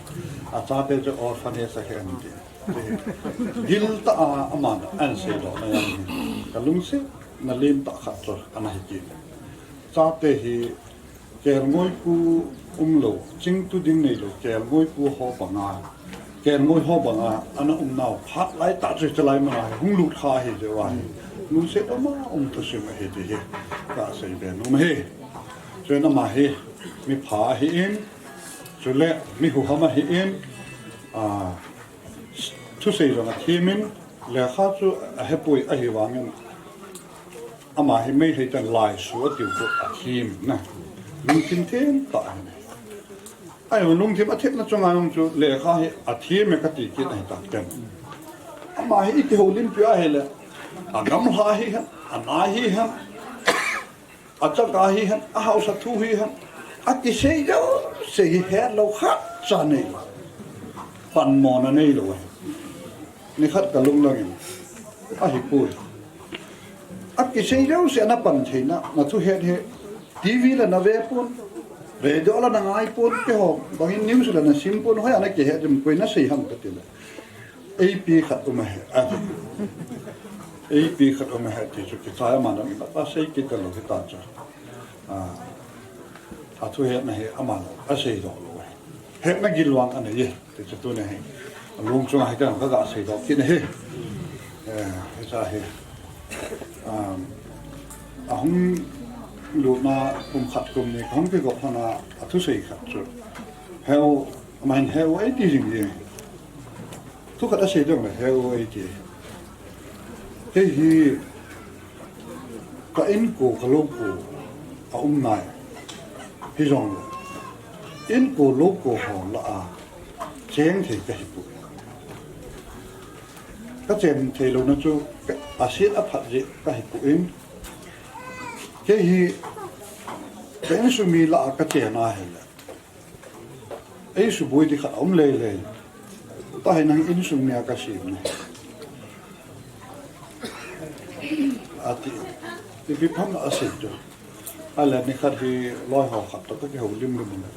Achate chu orphanage ahi ati. Gil tah a aman ahin seidoh na jong hi. Ka lungsetna lentah khat chu ana hi kit. Chate hi kelngoi pu umlou, chingtu ding neilou, kelngoi pu ho banga, kelngoi ho banga ana umnau phat lai tah chu chulai muna hi hung lut kha ahi jeh uva hi. Lungset uma um thusim ahi ti hi kasei be nom e. Chuin ama hi mipha ahin, chule mi huham ahin, a, thusei jong athem in, lekha chu ahepoi ahivangin, ama hi Meitei ten laisu atiu chu athem na. Lungthim them tah ahi. Ahi, lungthim athemna chunga jong chu lekha hi athem e kati kit ahi tah ten. Ama hi ikihoulimpi ahile, agamla hihen, ana hihen, achaka hihen, ahaosa thu hihen, akisei jouse hi hetlou khatcha neilou. Panmona neilou ahi. Nikhat kalung langin, ahipoi. Akisei jouse ana pan theina, nathu het hi, T V la nave pon, radio la nangai pon, keiho bangin news la nasim pon, hoiya nakihet dem, koi nasei ham katile. Eipi khat um ahi, ati. Eipi khat um ahi ti chu kichai aman amin asei kit talou hita chu. A, athu hetna hi aman aseidoh lou ahi. Hetna gil vang anei e, ti chu tuni hi. Alung chunga hi kaga seidoh kit ahi. Eh, hicha hi. Um, ahung lutna kum khat kum ni kahung kigop lhona athusei khat chu. Heu, amahin heu eiti jing jing. Thu khat asei ding le heu eiti. Kei hi ka inko ka loko a um nai. Hijongle inko loko ho lah a cheng thei ka hi poi. Ka chen thei louna chu a set a phat jeh ka hi poi. Kei hi ka insung mi lah a ka chen ahile, ei suboi ti khat a um lele. Tahi nang insung mi a ka sem ne, ati. Ipi pam a sei chu. Ahile ni khat hi loi ho khat toh ka kihoulim lim le,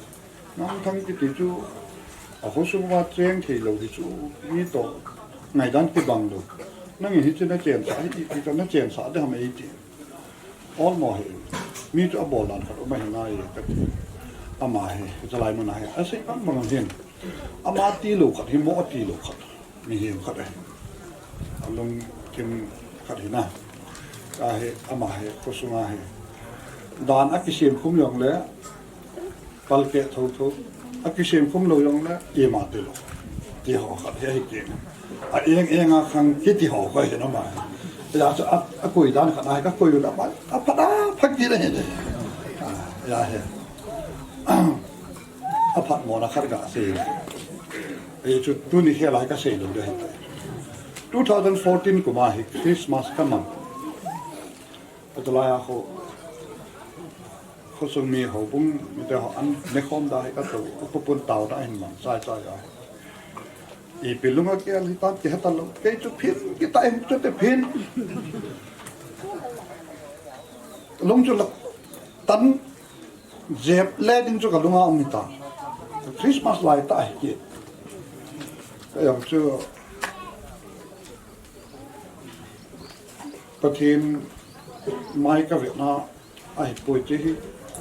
Nangthang kiti chu a khosung uva cheng thei lou hi chu, mi toh ngaidan kibang lou. Nangin hichu na chensah hi, iti toh na chensah ding ham eiti. Olmo hi, mi chu abol dan khat um ahi nai e kati. Ama hi, hiche lai mun a hi asei bang bang hin, ama tilou khat hi mo atilou khat, mihem khat ahi. Alungthim khat hi na. Ahi, ama hi khosung a hi dan akisem khum jongle, palkeh thotho, akisem khum lou jongle, ima tilou ti ho khat hi ahi kit. A eng eng a khang kiti ho khat hi na ma. Hijeh chun a, akoi dan khat ahi, kakoi u le ama aphat aphat kit ahi. A, hia hi aphatmona khat gasei. Hichu tuni khel a hi kasei lou ding ahi. Two thousand fourteen kum a hi Christmas ka mang. Atulai a kho, khosung mi houbung mite ho an nekhom da hi katou, apupun tao da hin mang chai chai a. Ipi lunga kial hitam kihe talou. Kei chu phin kitah in chute phin. Lung chu la tan jep le ding chu ka lunga um hita. Christmas lai tah ahi kit. Ka jong chu Pathen mai ka vetna ahipoi ti hi,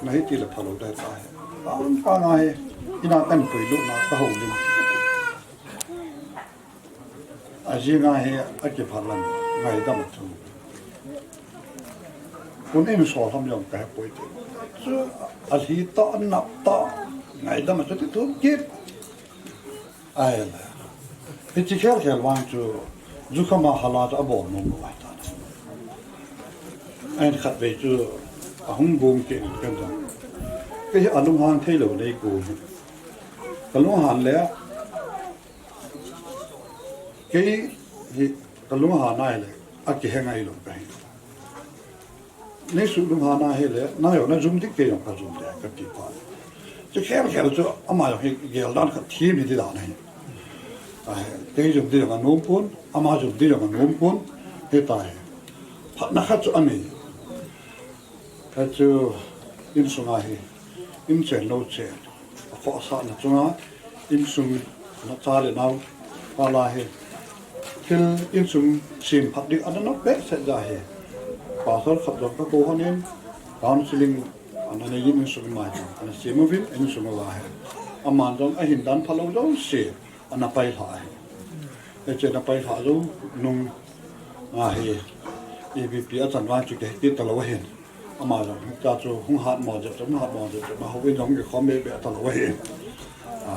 nahi tile phalou ding tahi. Ka um ka ngai, ina kan puilutna ka houlim. Ajing a hi akiphalam, ngaidam a thu. Kun in sol ham jong kahepoi ti. Chu alhi tah, anap tah, ngaidam a chu ti thum kit. Ahile, hiche khel khel vang chu, jukham a hala chu abol nom lou ahitan. Ahin khatvei chu ahung gong kit in kan jong, kei hi alunghan theilou nei gong hi. Ka lunghan le, kei hi ka lunghan ahile, akihe ngailou kahi. Neisuh lunghan ahile, nang jong najum ding, kei jong kajum ding kati phat. Chu khel khel chu ama jong hi geldan khat them hi ti dan ahi. Ahi, kei jum ding jong anom pon, ama jum ding jong anom pon, hitahi. Phatna khat chu anei. Hichu insunga hi, inchen louchen, akhohsahna chunga, insung nacha le nao, pala hi, thil insung semphat ding ana nop behseh jeh hi. Pastor khat jong kakou lhonin, counseling ana neiyin insung mai jong ana sem uvin, insung uva hi. Aman jong ahin dan phalou jouse ana pailhah ahi. Hiche ana pailhah jou nung ahi, ipi pi achan vang chu kiheti talou ahin. Ama jong hitia chu hung hatmo jep jep, hung hatmo jep jep, ahouin jong kikhom be be talou ahi. A,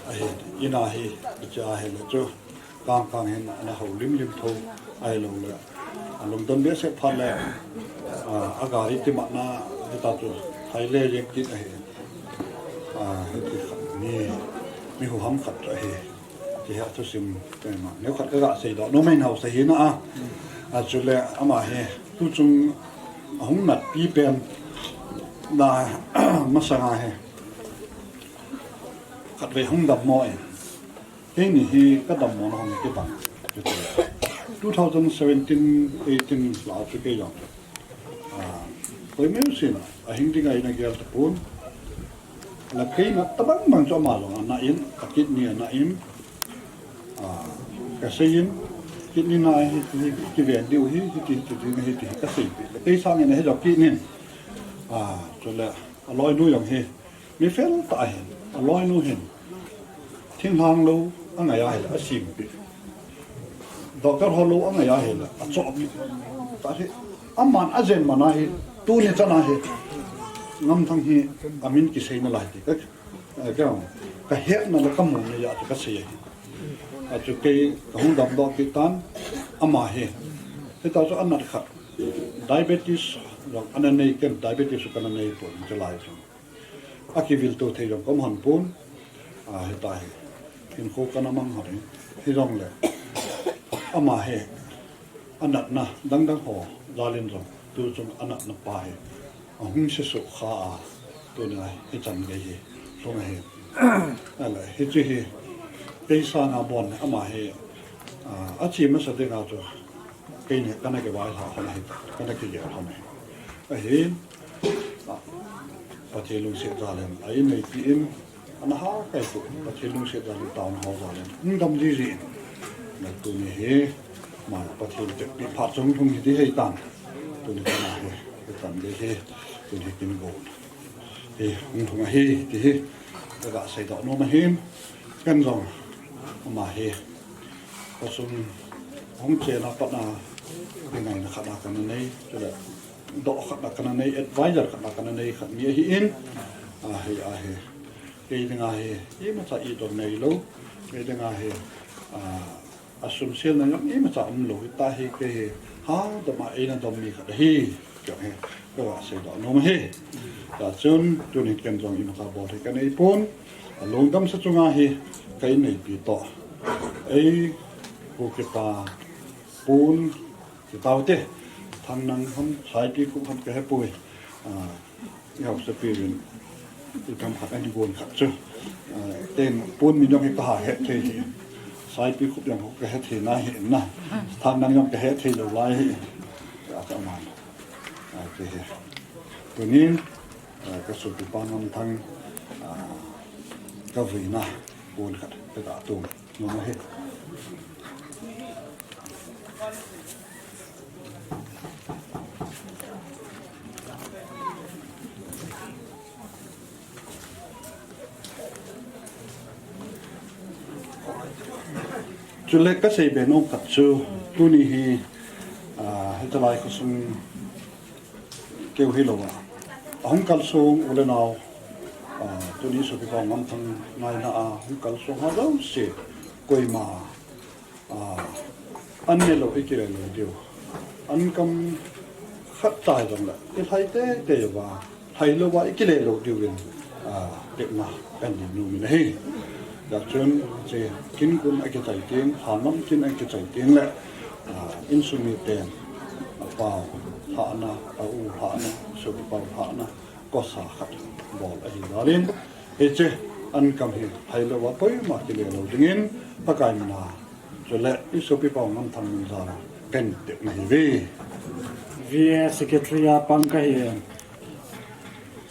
ahi, ina hi, hiche ahile chu kang kang hin ana houlim lim tho, ahiloule alungdon behseh phat le, a, agari timatna hitia chu thaile jeng kit ahi. A, hiti khat mi, mi huham khat chu ahi. Hiche hi athusim, neokhat kaga seidoh nom in haosa hina a. A, chule ama hi tuchung ahung natpi pen na masanga hi khatvei hung dammo in, keini hi kadammona hung kibang. Two thousand seventeen eighteen lah a chu kei jong, a, koimasen ahing dinga ina gel tapon. Lakheina tabang bang chu ama jong ana in, a kidney ana in, a, kaseiyin, kidney na hi, hi, kiven diu hi, hiti, hiti, hiti, hiti, kaseipeh. Lakhei sangin ahe jo kidney in. A, chule aloinu jong hi mi fel tah ahin, aloinu hin thinglhang lou angai ahile asempeh. Doctor ho lou angai ahile achohpeh. Tahi, aman ajen man ahi, tuni chan ahi, Ngamthang hi amin kisei nalai ti ka, ka, kahetna le kamuna jeh a chu kasei ahi. Achu kei kahung damdoh kit tan, ama hi Hita chu anat khat, diabetes jong ana nei, ken diabetes chu kana nei pon, chulai chu. Akivil to thei jong kaum hon pon, a, hita hi. Hinkho kana mang hon hi. Hijongle, ama hi, anatna dangdang ho jalin jong, tu chung anatna pa hi ahung sesuh kha a, tuni a hichan gei hi lhung ahi. Ahile, hiche hi, kei sanga bon ama hi, a, ache masa dinga chu, keini kana kivailhah hon ahi, kana kigel hon ahi. Ahin, a, Pathen lungset jalin, a inneipi in, ana ha kai tu, Pathen lungset jalin, taona ho jalin, hung dam jiji in. Na tuni hi, ma Pathen tekpi phat chung hung hi ti hei tan. Tuni kana hi, hi tan dei hi, tuni hi kin go. Hi, hung hung ahi, ti hi, ka ga seidoh nom ahin, ken jong, ama hi, khosung, hung chena pat na, hi ngaina khat na kana nei, chule, doh khat na kana nei, advisor khat na kana nei, khat mi ahi in, ahi, ahi. Kei dinga hi, imacha idon neilou, kei dinga hi, a, asumselna jong imacha umlou, hita hi kei hi, hadom a eina dom mi khat ahi, kei hi, kei va seidoh nom ahi. Hijeh chun, tuni ken jong imacha bol hi kanei pon, alungdam sa chunga hi, ka inneipi toh. Ei, pu kita, pon, Kitao te, Thangnang ham, Saipikhup ham kahepoi. A, i haosapiuvin, i gam khat, a, i gon khat chu. A, ken pon min jong hi kaha het thei hi. Saipikhup jong kahe thei nai hi na. Thangnang jong kahe thei lou lai hi. A, ka man. A, ke hi. Tunin, a, ka sopipa Ngamthang, a, ka vuina pon khat, ka ga tum. Nung ahi. Chule kasei be nom khat chu, tuni hi, a, hitalai khosung keu hilou a, ahung kalsong u le nao, a, tuni sopipa Ngamthang ngaina a hung kalsong ho jouse, koima, a, an nelou, i kile lou diu. An kam khat tai jongle, i lhai teitei uva, lhailou va i kile lou diuvin, a, tepna kanei nom in ahi. Hijeh chun, hiche kin gun akichai teng, lhanlam kin akichai teng le, a, insung miten, a pao lhahna, a u lhahna, sopi pao lhahna, kosa khat bol ahi jal in, hiche an kam hi lhailou va koima kile lou dingin, Pakai mina, chule i sopi pao Ngamthang min jal a, ken tepna ahi ve. V A secretary a pang kahi.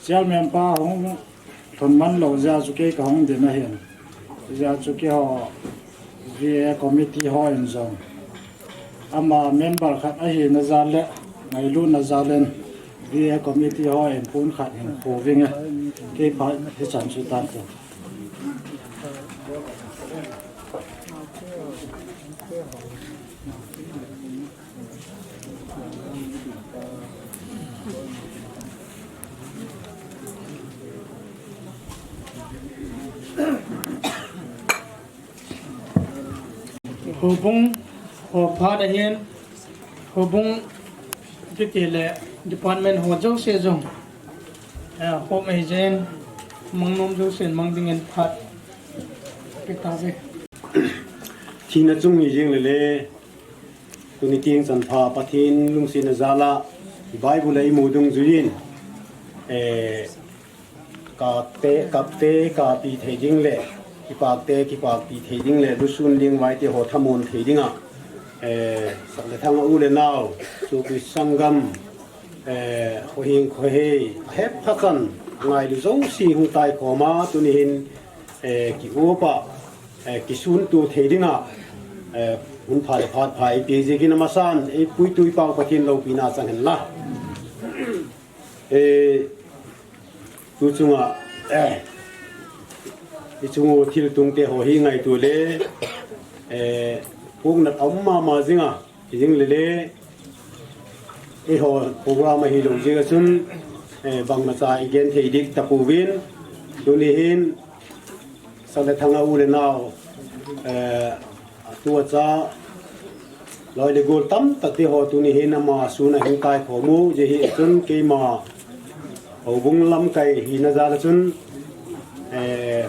Chairman pa hung lhun man lou jeh a chu kei kahung din ahin. Hijeh a chu keiho V A committee ho in jong, ama member khat ahina jal le, ngailutna jal in, V A committee ho in pon khat hin kho vinge. Kei phat hichan chu tan te. Houbung ho phat ahin, houbung kiti le department ho jouse jong, eh, hom ahi jeh in, mang nom jousen mang dingin phat pe tauve. Thina chung hi jeng le le, tuni tieng chanpha Pathen lungsetna jal a, Bible a imu dungjuiyin, eh, kapte, kapte kapi thei ding le, kipakte kipakpi thei ding le, lusun lingvaite ho thamon thei dinga, eh, sak le thang a u le nao, sopi sanggam, eh, khoheng khohei, ahep phakan, ngailu jouse hung taikhom a, tuni hin, eh, kiupa, eh, kisunto thei dinga, eh, hun pha le phat pha eipeh jeh in amasan, eipuitui pau Pathen loupina chang hen la. Eh, tu chunga, eh, i chung u thiltung te ho hi ngaito le, eh, puhnat aum mama jinga, Hijeng le le, eiho program ahilou jeh a chun, eh, bangmacha i gen thei ding tapouvin, tuni hin, sak le thang a u le nao, eh, tua cha, Loi le gol tamtak te ho tuni hin ama sun a hin kai khomu, hijeh chun keima houbung lamkai hina jal a chun, eh,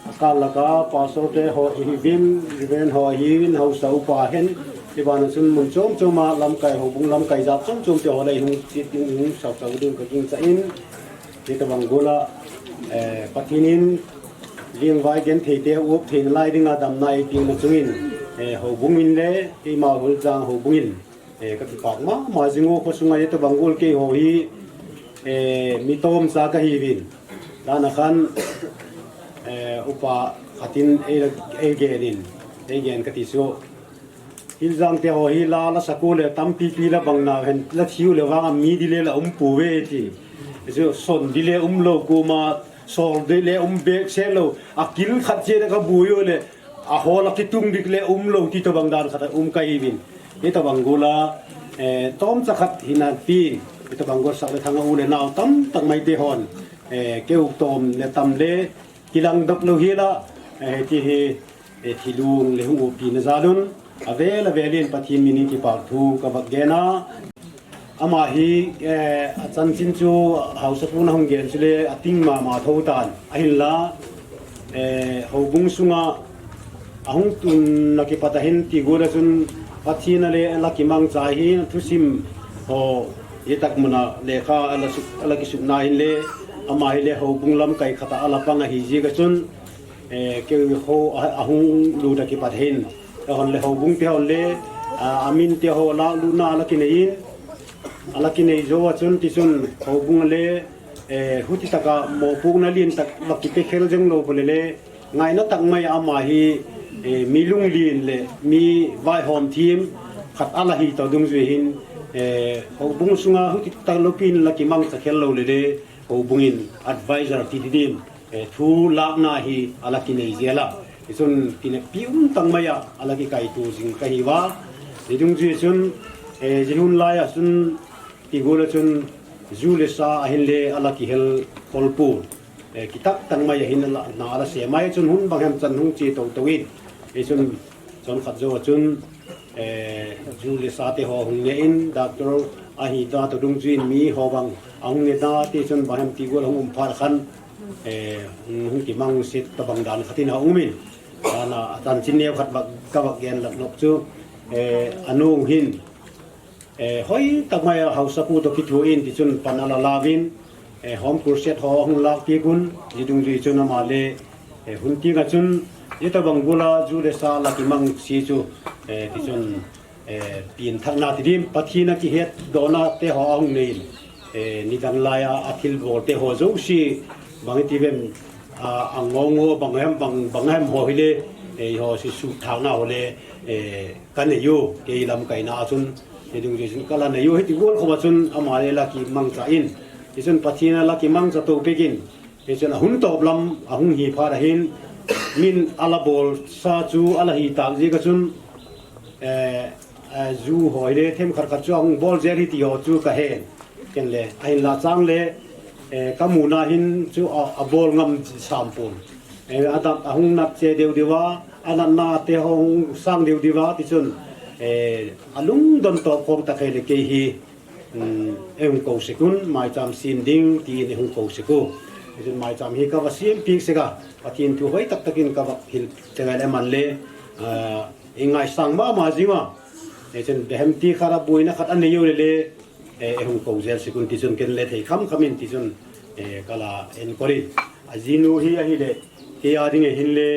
akal laka pastor te ho ihiuvin, reverend ho ihiuvin, haosa upa hen, hibana chun mun chom chom a lamkai, houbung lamkai jat chom chom te ho le hung chit ding, hung sau sau ding ka gingcha in, hitobang gol a, eh, Pathen in lingvai genthei te up thei nalai dinga damna eipeh na chungin, eh, houbung in le keima Holjang houbung in, eh, ka kipak mama jing u. Khosunga hitobang gol keiho hi, eh, mi tomcha ka hiuvin. Tuna khan, eh, upa khat in ei la, ei gen in, ei gen kati chu, Hiljang te ho hi la, la sak u le tampi pi la bang nau hen, la thi u le vang a mi di le la um pouve ti. Chu son di le um lou, kuma sol di le um behseh lou. A kil khat che ka bui u le, a hol a kitung dik le um lou ti tobang dan khat a um ka hiuvin. Hitobang gol a, eh, tomcha khat hina pin. Hitobang gol sak le thang a u le nau tamtak mai te hon, eh, keu tom le tam le kilang dok lou hi la, eh, ti hi, eh, thilung le hung upi na jal un, avel avel in Pathen min in kipak thu ka vak gen a. Ama hi, eh, a chanchin chu haosapu na hung gen chu le a ting mama tho tan. Ahinla, eh, houbung sunga a hung tun na kipat a hin ti gol a chun Pathen a le a la kimangcha hi thusim ho hi tak mun a lekha a la suk, a la kisukna hin le ama hi le houbung lamkai khat a a la pang ahi jeh a chun, eh, keiho a, a hung lut a kipat hin, a hon le houbung te hon le, a, a min te ho la lutna a la kinei in, a la kinei jou a chun ti chun houbung le, eh, huti taka mopohna lien tak va kipe khel jeng lou pole le, ngaina tak mai a ama hi, eh, mi lunglen le mi vaihom them khat a la hi to dungjui hin, eh, houbung sunga huti tak lou pin la kimangcha khel lou le le, houbung in advisor ti di dim, eh, thu lakna hi a la kinei jel a. Hichun kineppi um tak mai a, a la kikaito jing ka hi uva. Hi dungjui chun, eh, jihun lai a chun, ti gol a chun, ju le sa a hin le a la kihel khol pon. Eh, kitak tak mai a hin a la, na a la sem mai chun hun bang hem chan hung che tou tou in. Hichun, chomkhat jou a chun, eh, ju le sa te ho hung ne in, doctor a hi da to dungjui in mi ho bang a hung ne da ti chun bang hem ti gol a hung um phat khan, eh, hung, hung kimang sit tobang dan khat in a hung um in. Ana a chanchin neo khat vak, ka vak gen lat nop chu, eh, a nu hin, eh, hoi tak mai a haosapu to kithu in ti chun pan a la lauvin, eh, home crusade ho a hung lak kit un, hi dungjui chun ama le, eh, hun ting a chun, hitobang gol a ju le sa la kimang si chu, eh, ti chun, eh, pin thakna ti dim, Pathen a kihetdohna te ho a hung nei in, eh, nidang lai a, a thilbol te ho jouse, bang i ti vem, a, a ngong u bang hem, bang, bang hem ho hi le, eh, ho si suthakna ho le, eh, ka nei u, kei lamkaina a chun, hi dungjui chun ka la nei u, hiti gol khop a chun, ama le la kimangcha in, hichun Pathen a la kimangcha to pek in, hichun a hun tawp lam, a hung hi phat a hin, min a la bol sa chu a la hi tak jeh a chun, eh, eh, ju ho hi le themkhat khat chu a hung bol jel hi ti ho chu ka hen. Ken le, a hin la chang le, eh, ka muna hin chu a, a bol ngam sam pon. Eh, a dap a hung nat che deu deu a, a natna te hung sang deu deu a, ti chun, eh, a lungdon tawp khom ta kei le kei hi, um, ei hung ko sek un, maicham sem ding, ti in ei hung ko sek u. Ti chun maicham hi ka va sem pek sek a, Pathen thu hoi tak tak in ka va hil te ngai le man le, ah, ei ngaisang mama jing a. Ti chun behem ti khat a buaina khat a nei u le le, eh, ei hung ko jel sek un ti chun ken le thei kham kham in ti chun, eh, ka la enkol in. A jinu hi a hi le, kei a ding a hin le,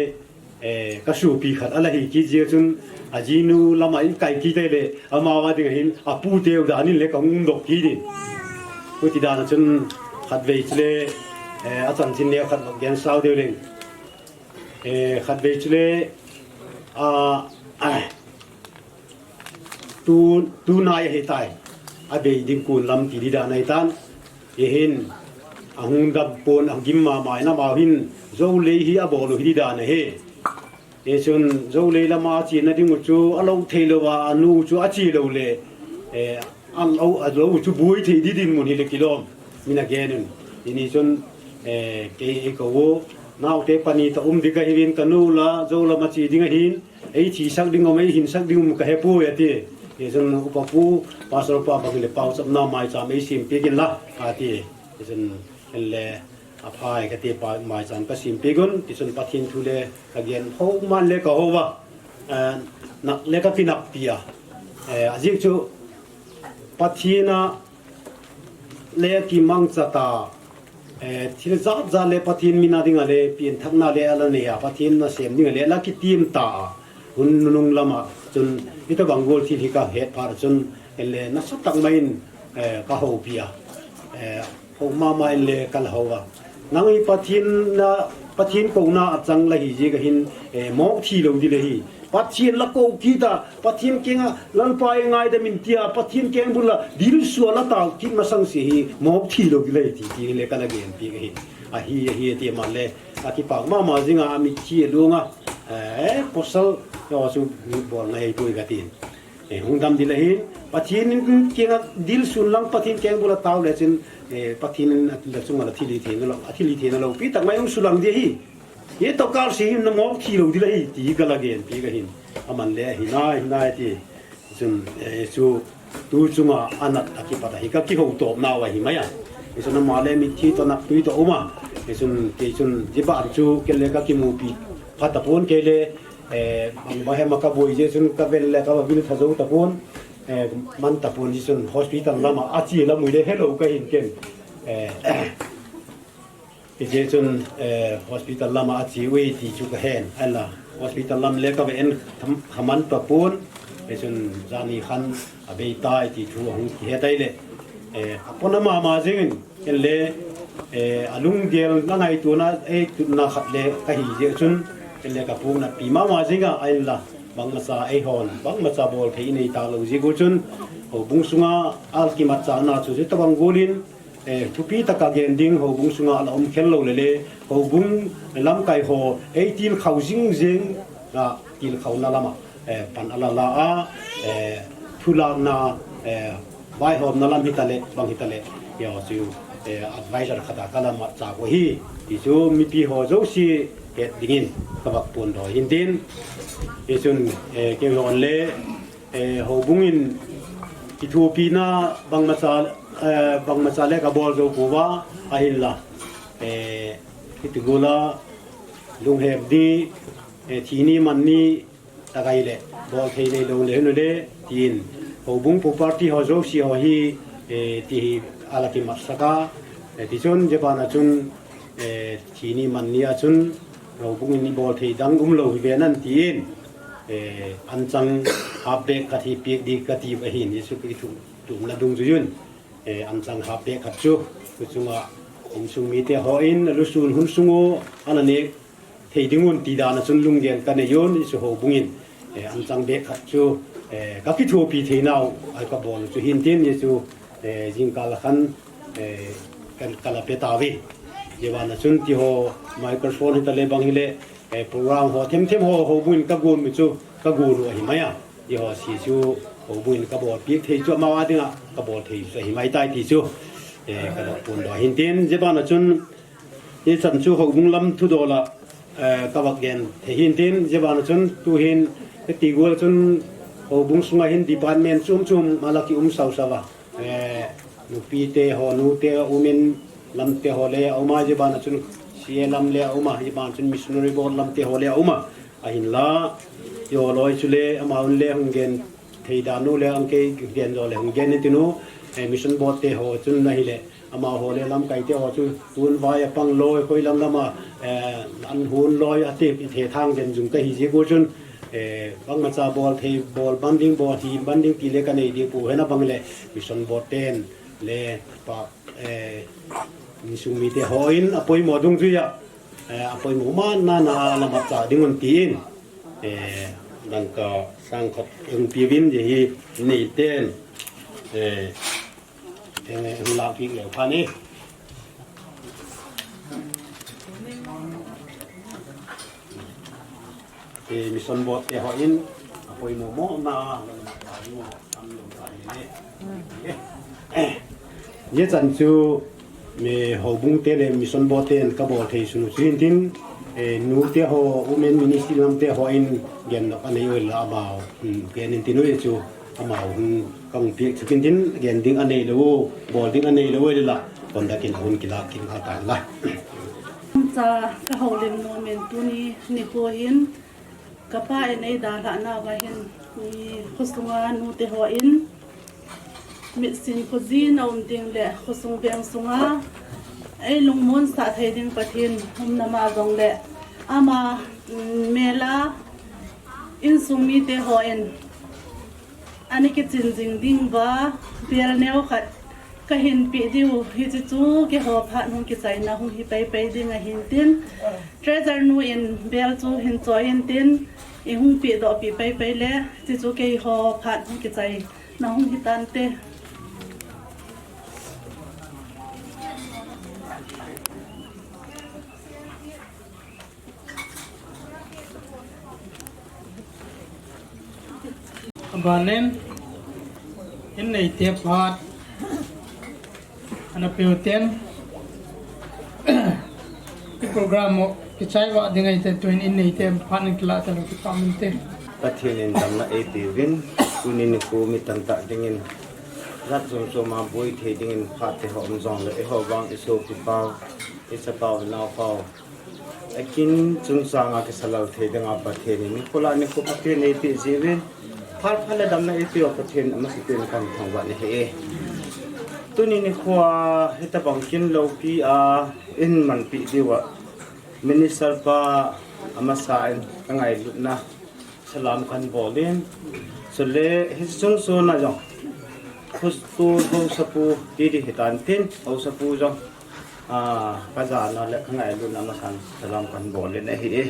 eh, ka sopi khat a la hi kit jeh a chun, a jinu lam a i kai kit a le, ama a ding a hin, a pu teu dan in le ka hung um dok kit in. Huti dan a chun, khatvei chu le, eh, a chanchin neo khat vak gen sau deu leng. Eh, khatvei chu le, ah, ah, tu, tu nai a hi tai. A bei ding kun lam ti di dan a hi tan. Hi hin, a hung dam pon, a gim mama in amau hin, Zo lei hi a bol u hi di dan a hi. Hi chun, Zo lei lam a a chena ding u chu, a lo thei lou a, a nu chu a che lou le, eh, a lo, a lo chu buai thei di dinmun hi le kilom. Min a gen un. Hi ni chun, eh, kei ei ko u. Naote pani ta um di ka hi vin ka nu la, Zo lam a che ding a hin. Ei thisak ding um, ei hinsak ding um ka he poi a ti. Hichun upa pu, pastor pa bang le pauchapna maicham eisem peh in la, ati. Hichun le aphai kati pa maicham kasem peh un, tichun Pathen thu le kagen ho man le kahou va. Eh, nak le kakinakpi a. Eh, ajeh chu Pathen a le kimangcha ta, eh, thil jat jat le Pathen mina dinga le, pianthakna le ala nei a, Pathen nasem dinga le ala kitim ta a. Hun nunung lama chun, hitobang gol thil hi kahet phat chun, le nasatah mai in, eh, kahoupi a. Eh, ho mama in le kala hou a. Nang hi Pathen na, Pathen kouna achang la hi jeh a hin, eh, mok thi lou ding le hi. Pathen la kou kit a, Pathen kenga, Lalpa eingaidam in tia, Pathen keng bul a, dilsu a la tao kit masang se hi, mok thi lou ding le hi ti, ti le kala gen peh ka hi. Ahi, ahi, ti ma le, akipak mama jing a, amithi alung a, eh, pasal, yo chu, bol ngai poi kati. Eh, hung dam ding le hin, Pathen kenga dilsun lang Pathen keng bul a tao le chun, eh, Pathen in atila chunga la thil hi thei nalou, athil hi thei nalou, pi tak mai hung sulang ding hi. Hitoh kal se hin na mok thi lou ding le hi, ti kala gen peh ka hin. Aman le, hinai, hinai ti. Chun, eh, chu, tu chunga anat a kipat a hi kakihou tawp nau ahi mai a. Hichun ama le mithi toh naktui toh um a. Hichun, kei chun, jeh ban chu, kei le kakimupi phat tapon kei le, eh, bang, bang hem a kaboi jeh chun kavel le kavavil tha jou tapon, eh, man tapon jeh chun hospital lama ache lam u le helou kahin ken. Eh, hijeh chun, eh, hospital lama ache uve ti chu kahen. Ahinla, hospital lam le kave en tham, khaman tapon, hichun jani khan abei tai ti thu ahung kihe tai le. Eh, apona mama jing in, Kei le, eh, alunggel na ngaituana, eh, tutna khat le kahi jeh chun, kei le kapuknatpi mama jing a, ahinla, bangmacha eihon, bangmacha bol thei inei talou jeh u chun, houbung sunga akimatchahna chu, chu tobang gol in, eh, thupi taka gen ding, houbung sunga ala um khel lou le le, houbung lamkai ho, eitilkhou jing jing, a, tilkhouna lama, eh, pan ala la a, eh, thulakna, eh, vaihomna lam hitale, bang hitale, yo chu, eh, advisor khata kala matcha u ahi, ti chu mipi ho jouse het dingin kavah pon doh hin tin, hichun, eh, kei hon le, eh, houbung in kithopina bangmacha, eh, bangmacha le kabol jou pouva, ahinla, eh, kiti gol a, lunghem di, eh, thi ni man ni, takai le, bol thei nei lou le, hinu le, tin, houbung property ho jouse ho hi, eh, ti hi ala kimatsak a, eh, tichun, jeh bana chun, eh, thi ni man ni a chun, houbung in ibol thei dang umlou hi ve nan tin, eh, anchang half bag khat hi pek ding kati u ahin, hichu kithu, thumna dungjuiyin, eh, anchang half bag khat chu, tu chunga, insung mite hon, alusun hun sung u, ana ne, thei ding un ti dan a chun lunggel kanei un, hichu houbung in, eh, anchang bag khat chu, eh, kakithopi thei nau, a kabol chu hin tin, hichu, eh, jingkal a khan, eh, kan, kala pe tauve. Jeh bana chun ti ho microphone hitale bang hile, eh, program ho themthem ho, houbung in kagon u chu, kagon u ahi mai a. Ti ho si chu, houbung in kabol pek thei chu, amau a dinga, kabol thei chu ahi mai tai ti chu, eh, kavah pon doh hin tin, jeh bana chun, Hichan chu houbung lam thudol a, eh, kavah gen thei hin tin, jeh bana chun tuhin, kiti gol chun houbung sunga hin department chom chom ala kium sau sau a. Eh, nupi te ho, nu te, women lam te ho le aum a, jeh bana chun C A lam le aum a, jeh bana chun missionary board lam te ho le aum a. Ahinla, yo loi chu le, amau le hung gen thei dan u le, ang kei gen jo le hung gen in tin u, eh, mission board te ho chun ahile, Amaho le lamkai te ho chu tun vai a pang loi, koi lam lama, eh, an hun loi a te, i thethang den jung kahi jeh u chun, eh, bangmacha bol thei, bol ban ding, bol hi ban ding ti le kanei ding pu hena bang le, mission board ten le pa, eh, insung mite hon apoimo dungjui a, eh, apoimo man na na la matcha ding un tin, eh, dangka sang khat hung pe uvin jeh hi nei ten, eh, Eh, hung lah kit leu phat ni. Eh, mission board te hon, apoimo mo na, hichan chu, mi houbung te le mission board ten kabol thei sunu chu hin tin, eh, nu te ho, women ministry lam te hon, gen nok anei u le amau, hmm, gen in tin u chu, Ama hun kang piak chu kin din, gen ding anei lou, bol ding anei lou le la, kon da kin hun kila kin ha ta la. Cha ka houlim nom in tuni nikho hin, ka pa in ei dalhah nauva hin, i khosunga nute ho in, mitsin khojin a um ding le khosung veng sunga, ei lungmon sah thei ding Pathen umna ma jong le, ama, mm, mela, insung mite ho in, Ani kichin jing ding uva, bel neo khat ka hin pe diu, hiche chu keiho phat hung kichaina hung hi pai pai ding ahin tin. Treasurer nu in bel chu hin choi in tin, i hung pe doh pi pai pai le, hiche chu keiho phat hung kichaina hung hi tan te. Abanin, in neite phat, ana peutin, i program mo, kichai va ding aite, tuin in neite phat in kila talo kipamin te. Pathen in damna eipeuvin, tunin nikho mi tamtah dingin, jat chom chom a boi thei dingin phat te ho um jongle, eiho vang i sopi pau, i chapau, i naopau, akin chungchang a kisalal thei dinga Pathen in nikho la nikho Pathen in eipeh jiuvin, phat phat le damna eipeh u Pathen amasa pen kan thangvah nahi e. Tuni nikho a hitabang kin loupi a in manpi diu a Minister pa amasa in ka ngailutna salam kan bol in, chule hiche chungchang a jong, Khustu Haosapu titi hitan tin, Haosapu jong, a, ka jana le ka ngailutna masan salam kan bol in ahi e.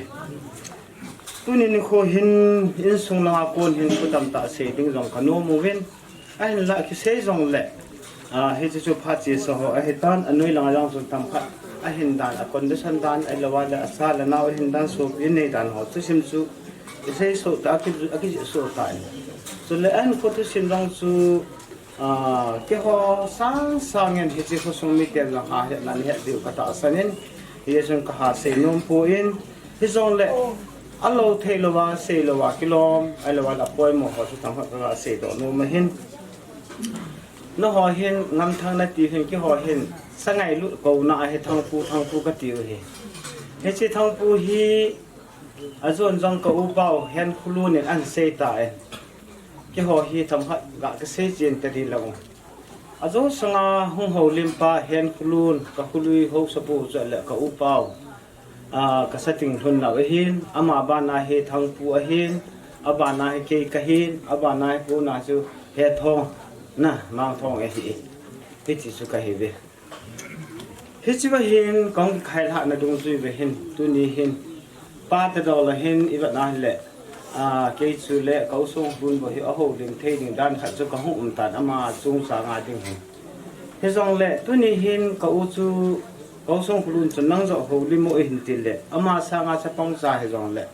Tuni nikho hin insung langa kon hin thu tamtah sei ding jong ka nom uvin, ahinla kisei jongle, a, hiche chu phat chesa ho ahitan, anoi langa jong chun tamkhat ahin dan, a condition dan, ahilouleh asa le nao ahin dan, sopi nei dan ho thusim chu isei soh ta, aki, akijih soh ta in. Chule ahin kho thusim jong chu, a, keiho sang sangin hiche khosung miten jong ha hetna nahet diu katahsan in, hichun kaha sei nom poi, hijongle, alou thei louva, sei louva kilom, ahilouleh apoimo ho chu tamkhat kaga seidoh nom ahin. Nangho hin Ngamthang nati hin, keiho hin sangailut kouna ahi, Thangpu, Thangpu katiu hi. Hiche Thangpu hi ajon jong ka upau Henkholun in ahin sei tan. Keiho hi tamkhat ga kasei chen tadi lou. Ajo sanga hung houlim pa Henkholun, ka khului Haosapu chule ka upau, a, ka sating lhun nau ahin, ama bana hi Thangpu ahin, abana hi kei kahin, abana hi kona chu Hethong, na, Mangthong ahi. Hiche chu kahiuve. Hichea hin kahung kikhailhahna dungjui uva hin, tuni hin, pa tadol a hin ivet na hile, a, kei chule ka u Songkholun bou hi ahoulim thei ding dan khat chu kahung um tan, ama chungchang a ding hin. Hijongle tuni hin ka u chu, ka u Songkholun chun nang joh houlim o ahin tile, ama sanga chapang cha hijongle,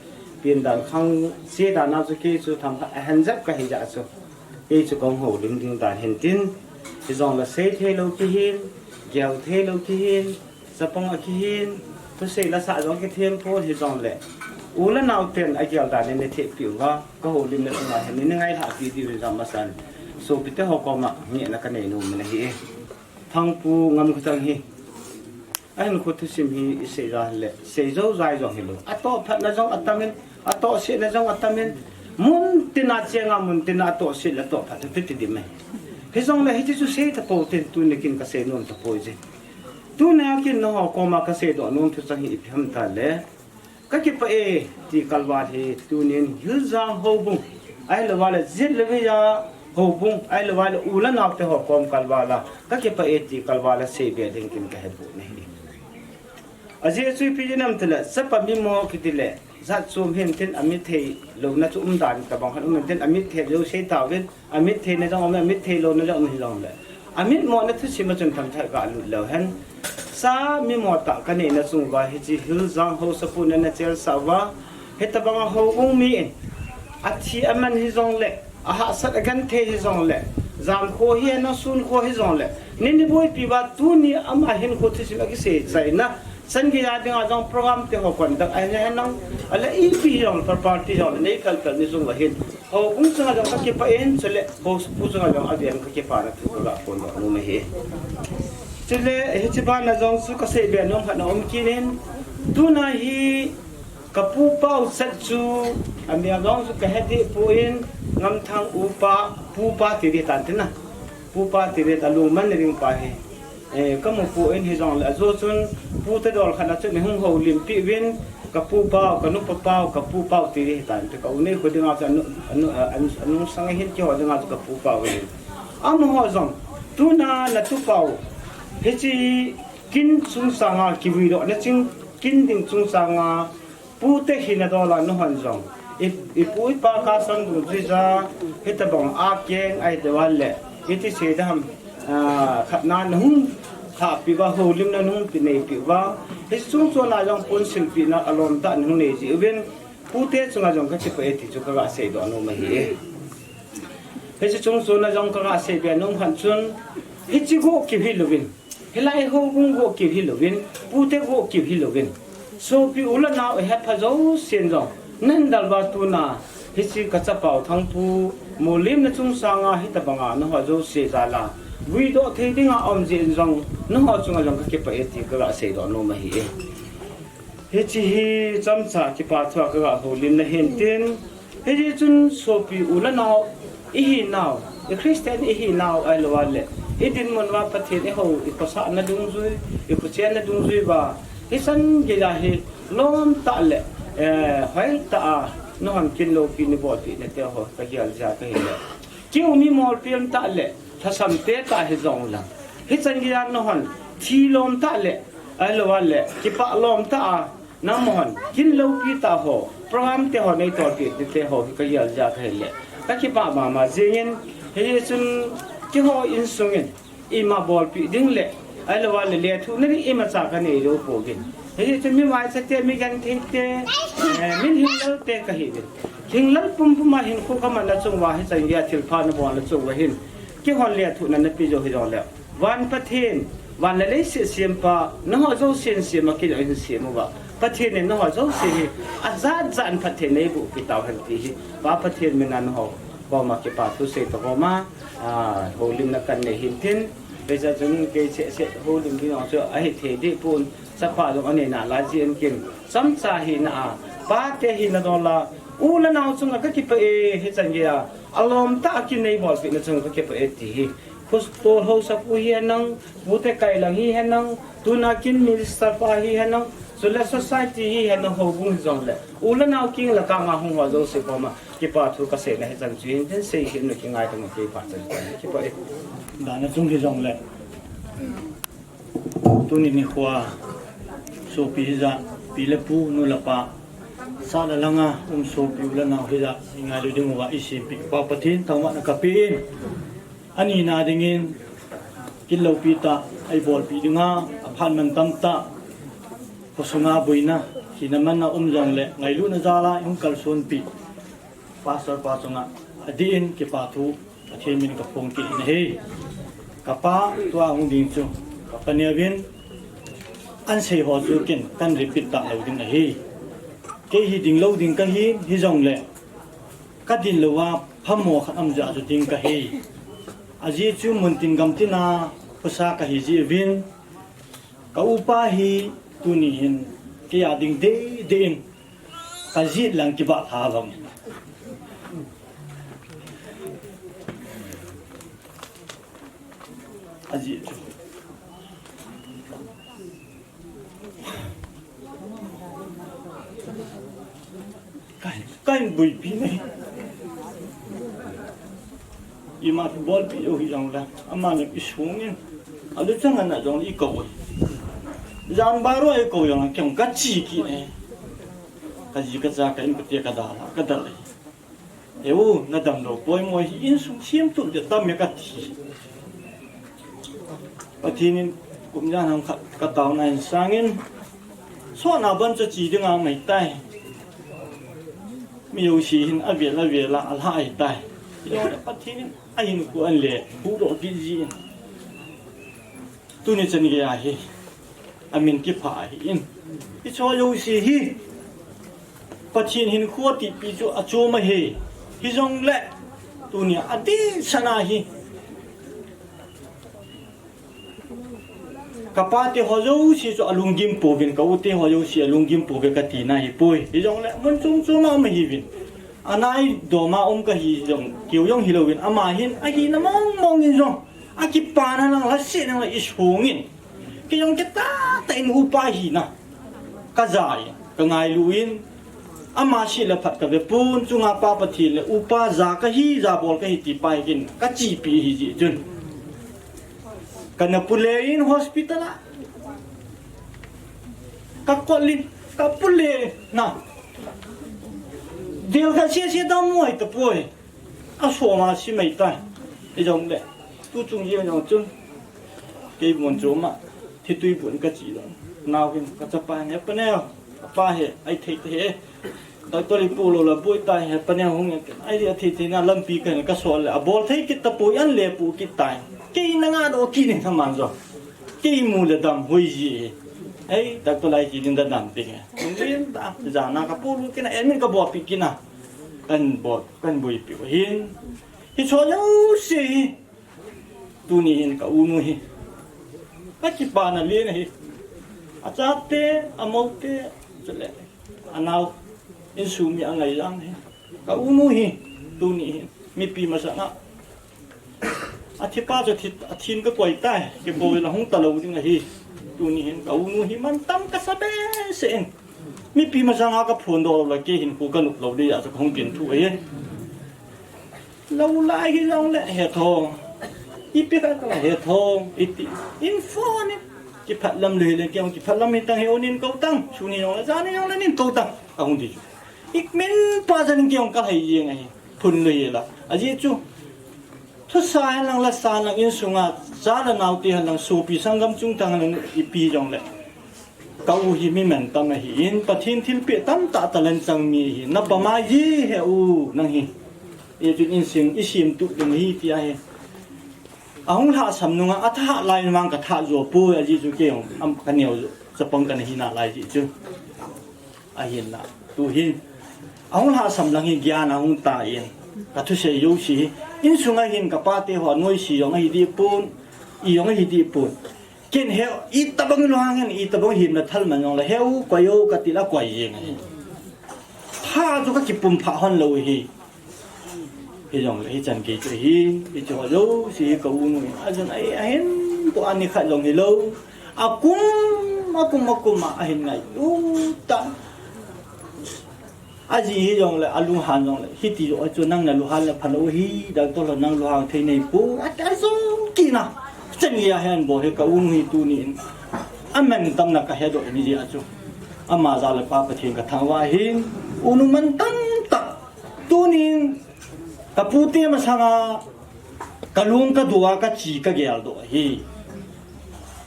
pen dan khang che dan a chu kei chu themkhat ahen jep kahi jeh chun, kei chu kahung houlim ding dan hin tin, hijongle sei theilou kihin, gel theilou kihin, chapang akihin, thusei la sah jong kithem pon hijongle, u le nao ten agel dan in neithehpeh uva, ka houlimna chunga hin nei ngailhahpi diuvin jong masan, sopite ho koma ngehna kanei nom in ahi e. Thangpu Ngamkhothang hi, ahinkho thusim hi isei jeh le, sei jou jai jong hilou, atohphatna jong atamin, atohsetna jong atamin, mun tina chenga mun tina atohset le atohphat chu titi dim e. Hijongle hiche chu sei tapou tin, tuni kin kasei nom tapoi je. Tuna kin nangho koma kaseidoh nom thuchang hi ipi ham tile, kakipah e ti kalval hi tunin Hiljang houbung, ahilouleh Jetleveia houbung, ahilouleh u le naote ho kom kalval a, kakipah e ti kalval a seibe ding kin kaheboh nahi. Ajeh chu ipi jeh ham tile, chapa mimo kitile, jat chom hin tin amit thei louna chu umdan tabang han um in tin, amit thei jou sei tauvin, amit theina jong um, amit thei louna jong um hijongle, amit mona thusim a chun themkhat galut leu hen. Cha mimo tah kaneina chung uva hiche Hiljang haosapu in ana chelsah uva, hitabang a houbung mi in athi aman hijongle, ahahsat agenthei hijongle, jan kho hi ana sun kho hijongle, neina boipi uva tuni ama hinkho thusim akisei chaina, Chan gei a dinga jong program te ho conduct ahi hen lang, ahile ipi jong, property jong, nei phel phel ni jong ahin. Houbung chunga jong kakipah in, chule housepu chunga jong avel in kakipana thu kaga phondoh nom ahi. Chule, hiche bana jong chu kasei be nom khat aum kit in, tuna hi kapu pau chet chu, amel jong chu kahe deh poi, Ngamthang upa, pupa ti ding tan tin na. Pupa ti ding, alungman ding pa hi. Eh, kamu poi, hijongle ajo chun, pu tadol khat a chun eihung houlimpi uvin, kapu pau, kanupa pau, kapu pau ti ding tan, ka u nei kho dinga chu anu, anu, a, anu, anung sang hin keiho dinga chu kapu pau ahin. Amaho jong, tuna natu pau, hiche kin chungchanga kivuidoh na ching, kin ding chungchanga, pute hina dol a nahon jong, i, ipu ipa kasam dungjui ja, hitabang a keng ahi teuva le, iti sei dam, ah, khatna nahung khahpeh uva, houlimna nahung pe neipi uva, hiche chungchona jong ponsilpehna alom tah nahung nei jeh uvin, pute chunga jong kakipah e ti chu kaga seidoh nom ahi e. Hiche chungchona jong kaga sei be nom khat chun, hiche go keu hilouvin, hilai houbung go keu hilouvin, pute go keu hilouvin, sopi u le nao ihepha jousen jong, nahin dalva tuna, hiche kachapau Thangpu, molhemna chungsanga hitabanga nangho jouse jal a vuidoh thei dinga aum jeh in jong, nangho chunga jong kakipah e ti kaga seidoh nom ahi e. Hiche hi chomcha kipa thua kaga houlimna hin tin, hijeh chun sopi u le nao ihinau, i Christian ihinau ahilouva le, idinmun uva Pathen ihou, ikhosahna dungjui, ikhochenna dungjui uva, hichan geiya hi lomtah le, eh, hoitah a nahon kin loupi neibolpeh nate ho kagel jeh a kahile, keu mi molpem tah le lhasam te tah hijongle, hichan geiya nahon thi lom tah le, ahilouva le kipah lom tah a, nangmahon kin loupi tah ho, program te ho neitolpeh nate ho hi kagel jeh a kahile, kakipah mama jengin, hijeh chun keiho insungin ima bolpeh ding le, ahilouva le lethuhna ding imacha kanei jou pouvin. Hijeh chun mi vaichate, mi gentheite, eh, mi lhinglel te kahiuvin. Lhinglel pumpuma hinkho kamanna chung uva hichan geiya thilpha nabolna chung uva hin, keihon lethuhna napeh jou hijongle, van Pathen, van le leiset sempa, nangho jousen sem a kei jong hin sem uva, Pathen in nangho jouse hi ajat jat in phatthei neiboh peh tauhen ti hi Pa Pathen mina nangho koma kipa thu sei toh koma, ah, houlimna kanei hin tin, hichea chun kei cheh cheh houlim ding jong chu ahithei deh pon, chapa jong anei nalai jeh in kin, chomcha hina a, pate hina dol a, u le nao chunga kakipah e, hichan geiya alom tah a kin neibolpehna chunga kakipah e ti hi, khotol haosapu hihen lang, pute kailang hihen lang, tuna kin minister pa hihen lang, chule society hihen lang, houbung hijongle, u le nao kin le kang a hung ho jouse koma kipa thu kaseina hichan chu hin tin, seikit nu kingaidam a kei phat chan kipah e. Dana chung hijongle, tuni nikhoa sopi hijat, pi le pu, nu le pa, sat le langa um sopi u le nao hijat ingailu dinguva eisempeh Pa Pathen thangvahna kapeh in, anina dingin kin loupi tah eibolpeh dinga, aphat mantam tah, khosunga boina, hina manna um jongle ngailutna jal a eihung kalsonpeh Pastor pa chunga adeh in kipa thu Pathen min kaphong kit in ahi. Kapa tua hung ding chu, kapa neuvin ansei ho chu ken kan repeat talou ding ahi. Kei hi dinglou ding kahi, hijongle kadin louva phamo khat um jeh a chu ding kahi. Ajeh chu muntin gamtin a khosa kahi jeh uvin, ka upa hi tuni hin keia ding deidei in kajet lang kibah tha vang. Ajeh chu Kahin, kahin buipi nei. Ima bolpi u hijongle, amani isungin, aluchang ana jong ikou. Jan baro ikou jong kei kache kit nei. Kaji kacha ka in kate kadal, kadal e. Heu, nadamlou poimo hi insung semtup ding tam e kati. Pathen in kum jan ham khat kataona hin sangin, sotna ban chu che dinga mai tai. Mi jouse hin avel avel a alha ahitai. Pathen in ahinkho anle huhdoh kit jin. Tuni chan geiya hi amin kipha ahi in. Hicho jouse hi Pathen hinkho tipi chu achom ahi. Hijongle tunia adih sana hi, kapate ho jouse chu alunggim pouvin, ka ute ho jouse alunggim pouve kati na hipoi. Hijongle mun chom chom a um ahiuvin, anai doma um kahi jong keu jong hilouvin, ama hin ahina mong mong in jong, akipana lang lhasetna lang isungin, kei jong kitah tah in upa hina kajai, kangailu in, ama sih le phat kave pon, chunga pa Pathen le upa ja kahi, jabol kahi ti pa hi kin kachepi ahi jeh chun, kana pule in hospital a, kakol in, kapule na, dil khat sese dam uai tapoi. Asoma si mai tai. Hijongle, tuchung jeng jong chun, kei mun chom a thitui bun kache lou. Nao hin kachapa hin, "He Pa Neo, apa hi athei thei e. Doctor ipu lou la boi tai, he Pa Neo hung e." Ahi, athei thei na lampi kahin kasol le, abol thei kit tapoi, an le pu kit tai. Kei na ngadoh kit in kaman jo. Kei mu le dam hoi ji e. Ei, doctor lai kidin da dam ding e. Lunglen ta, jana kapu lu kina, admit kabolpi kina. Kan bol, kan boipi u hin. Hicho jouse hi, tuni hin ka unu hi, akipana len ahi. Achate, amoute, chule anao, insung mi angai jang hi. Ka unu hi, tuni hin, mipi masanga athi pa chu thi, athin kakoi tai, kei bou la hung talou ding ahi. Tuni hin ka unu hi mantam kasa behseh in. Mipi masanga kaphondoh lou le kei hinkho kanup lou ding a chu kahung kin thu ahi. Lou lai hijongle hetho. Ipi khat kala hetho. Iti. Info ni. Kiphatlam lou hile kei kiphatlam hitang, he unin kou tang. Suni jongle, jani jongle nin kou tang. Ahung di chu. Ikmin pa jan kei kalhai jeng ahi. Phun lou hila. Ajeh chu. Thusa hen lang, lasa hen lang, insunga, cha le naote hen lang, sopi sanggam chungchang hen lang, ipi jongle, ka u hi mi mantam ahin, Pathen thilpeh tamtah talent chang mi ahi, na pama ji he u nang hi. Hichun insung, isim tup ding ahi ti ahi. Ahung lhahsam nunga, atha lai vang katha jo poi, ajeh chu kei jong, am, kaneo jo, chapang kana hi nalai jeh chu. Ahinla, tuhin, ahung lhahsam lang hi gyan ahung tan, kathusei jouse hi, insunga hin kapate ho noise jong ahi deh pon, ijong ahi deh pon. Ken he, itobang lunghang hen, itobang himna thal man jongle, he u, koi o, kati le koi jeng ahi. Pha chu kakipumphah hon lou ahi. Hijongle hichan gei chu ahi, hiche ho jouse hi ka unu hin, ajan ahi, ahin, tua nikhat jong hilou. Akum, akum, akum a, ahin ngailut tan. Aji hijongle, alunghan jongle, hiti joh a chu nang nalunghan le phalou ahi, doctor ho nang lunghang thei nei pon, ati ajong kit na. Chan gei a hin bou hi ka unu hi tuni in, amantamna kahedoh in, hijeh a chu ama ja le pa Pathen kathangvah in, unu mantam tah. Tunin, kapute masanga, kalung kado a kache kageldoh ahi.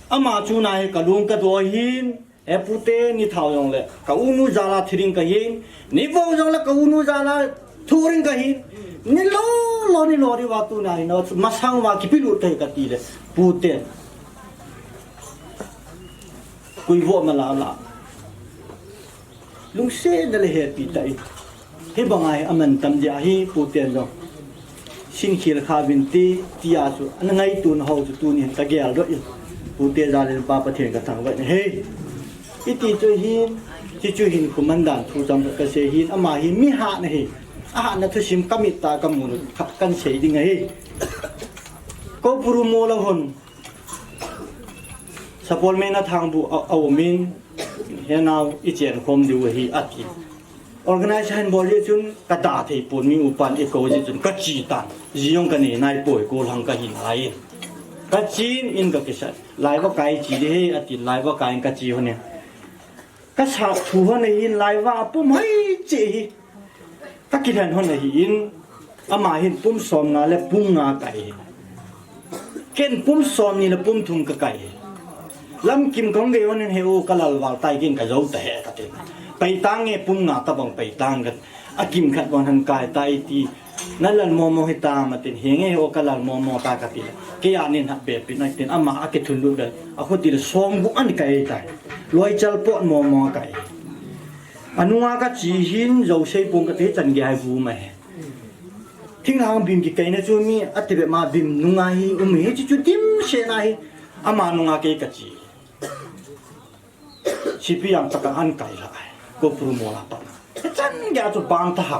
Ama chunga hi kalung kado ahin, he pute, ni thao jongle, ka unu jal a thi ding kahin, ni vo jongle, ka unu jal a thu ding kahin, ni lo, lo, ni lo, ni va tuna hi, masang va kipelut kahi kati le, pute. Kuivo mala la. Lungsetna le hepi tah in. Hibanga hi amantam jeh ahi puten jong. Sinkhel kha vinte, tia chu, ana ngaito nau chu tunin kageldoh in. Pute jal in Pa Pathen kathangvah in ahi. Iti chu hin, hichu hin khuman dan thu chomkhat kasei hin, ama hi mi hatna ahi. Ahatna thusim kamit a kamu khat kahin sei ding ahi. Koupuru mol a hon. Sapolmena Thangbu a, aumin, he nao, ichen khom diu ahi, ati. Organization bol jeh chun, kada thei pon mi upan eikou jeh chun, kache tan. Ji jong kanei nai poi, kol hang kahi nai. Kachen in kakisat. Laiva kai che ding ahi, ati, laiva kai in kache hon e. Kasat thu hon ahin, laiva apum hoi che hi. Kakilhen hon ahin, ama hin pum som nga le pum nga kai hi. Ken pum som ni le pum thum kakai hi. Lamkim kahung gei hon in he u kalal val tai ken kajou ta he kati. Pei tange pum nga tabang pei tang ka. Akim khat vang han kai tai ti. Na lal momo hi ta ma tin, hi nge o ka lal momo ta ka ti le. Kei a nin hat be pi na tin, ama a ke thun lut le. A khu ti le som gu an kai ta. Loi chal pot momo kai. Anunga ka chi hin zo sei pong ka te chan ge hai bu mai. Thinghang bim ki kai na chu mi a te be ma bim nunga hi um hi chu chu dim se na hi. Ama nunga ke ka chi. Sipi yang taka an kai la ai. Ko pru mo la pa. Chan gya chu bang ta ha.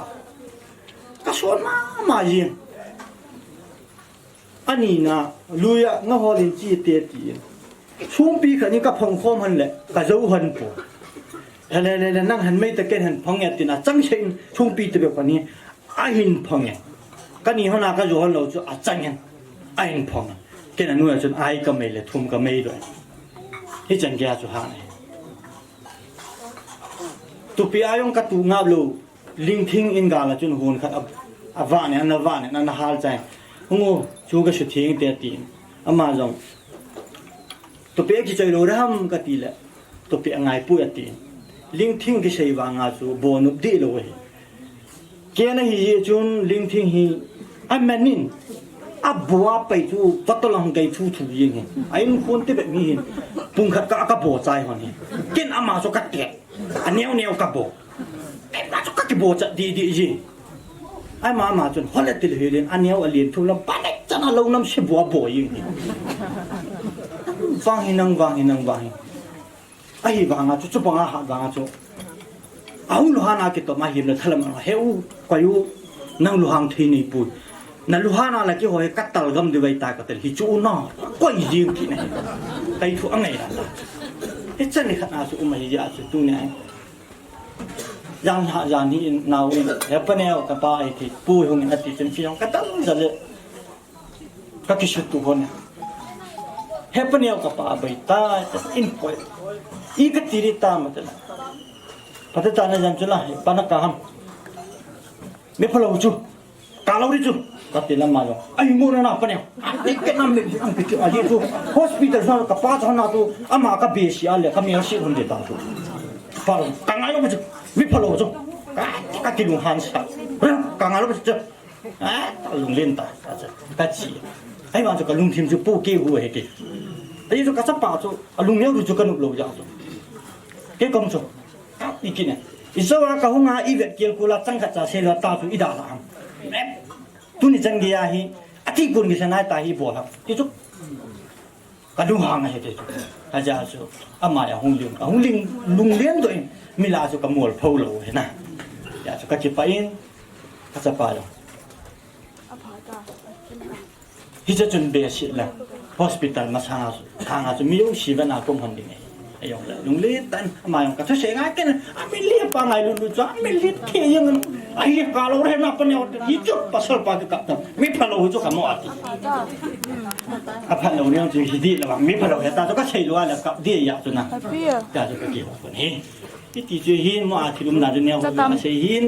Ka son ma ma yin. Ani na luya nga holin chi te ti. Sumpi kha ni ka phong khom han le ka zo han po. Le le le le nang han mai ta ken han phong ya ti na chang sein sumpi te be pa ni. A hin phong e. Ka ni hona ka zo hon lo chu a chang en. A hin phong e. Ken a nu a chun ai ka mai le thum ka mai do. Hi chan gya chu ha ne. Tupi a yong ka tu ngap lo. Ling thing in gal a chun hun khat a, a va ne, an a va ne, an a hal chai. Hung u, chu ka su thing te ti. Ama zong. Tupi a ki choi lo ra ham ka ti le. Tupi a ngai pu a ti. Ling thing ki sei vanga chu bo nup di lo hi. Kei na hi hi chun ling thing hi a manin a bua pai chu vatol ang kai thu thu yin hi. A in khun te be mi hin pung khat ka ka bo chai hon hi. Ken ama chu ka te a neo neo ka bo. Te ma chu ka ki bo cha di di ji. Ai ma ma chun hole til hi lin a neo a lin thu lam pa le chan a lo nam si bua bo yin hi. Vang hi nang vang hi nang vang hi. Ahi vanga chu, chu panga hat vanga chu. Ahung luhana ki to ma him le thalam a, he u, koi u, nang luhang thei nei pu. Na luhana la ki ho he ka tal gam di vai ta ka tel hi chu u na. Koi jing ki ne. Kai thu angai la la. He chan ni khat na chu u ma hi ja chu tu ne ai. Jan ha jan hi in nau in. He pa neo ka pa ai thi. Pu hung in ati chen chi ka tal ja le. Ka kisut tu hon. He pa neo ka pa bai ta, in poi. I ka tiri ta ma ta. Pa ta ta na jan chu la, pa na ka ham. Mi pha lo chu. Ka lo ri chu. Ka ti la ma lo. Ai mo na na pa neo. Ai ke nam le ang ti chu a ji chu. Hospital sa ka pa chu na tu. Ama ka be si a le ka mi si hon de ta tu. Pa lo. Ka ngai lo chu. Mi pha lo chu. Ka ka ki lu han sa. Ka ngai lo chu. A, ka lunglen ta, ka chi, ka chi. Ai, vang chu ka lungthim chu pu ke hu he ke. Ai, chu ka chapa chu, a lungneo ru chu ka nup lo ja chu. Ke kom chu. Ka i kine. I so ka hung a i vet kel kula chang khat cha se la ta chu i da la am. Tuni chan ge a hi, a ti kun ge sa nai ta hi bol ha. Ti chu. Ka lunghang a he te chu. Aja chu, ama ya hung ling, a hung ling, lunglen doh in, mi la chu ka mol pho lo he na. Ya chu ka kipa in, ka chapa lo. Hi cha chun be sit la, hospital ma sanga chu, thanga chu mi yo si va na kom hon ding e. Ayong la, lunglen tan, ama yong ka thu se ngai ken, a mi le pa ngai lu lu chu, a mi le the yang, a hi ka lo re na pa ne, hi chu pasal pa ka ta, mi pha lo chu ka mo ati. A phat lo neo chu hi di la mi pha lo he ta chu ka sei lo a la ka di ya chu na. Happy a. Ya chu ka ki ho kon hi. Hi ti chu hin mo a thilum na chu neo Chatam. A sei hin.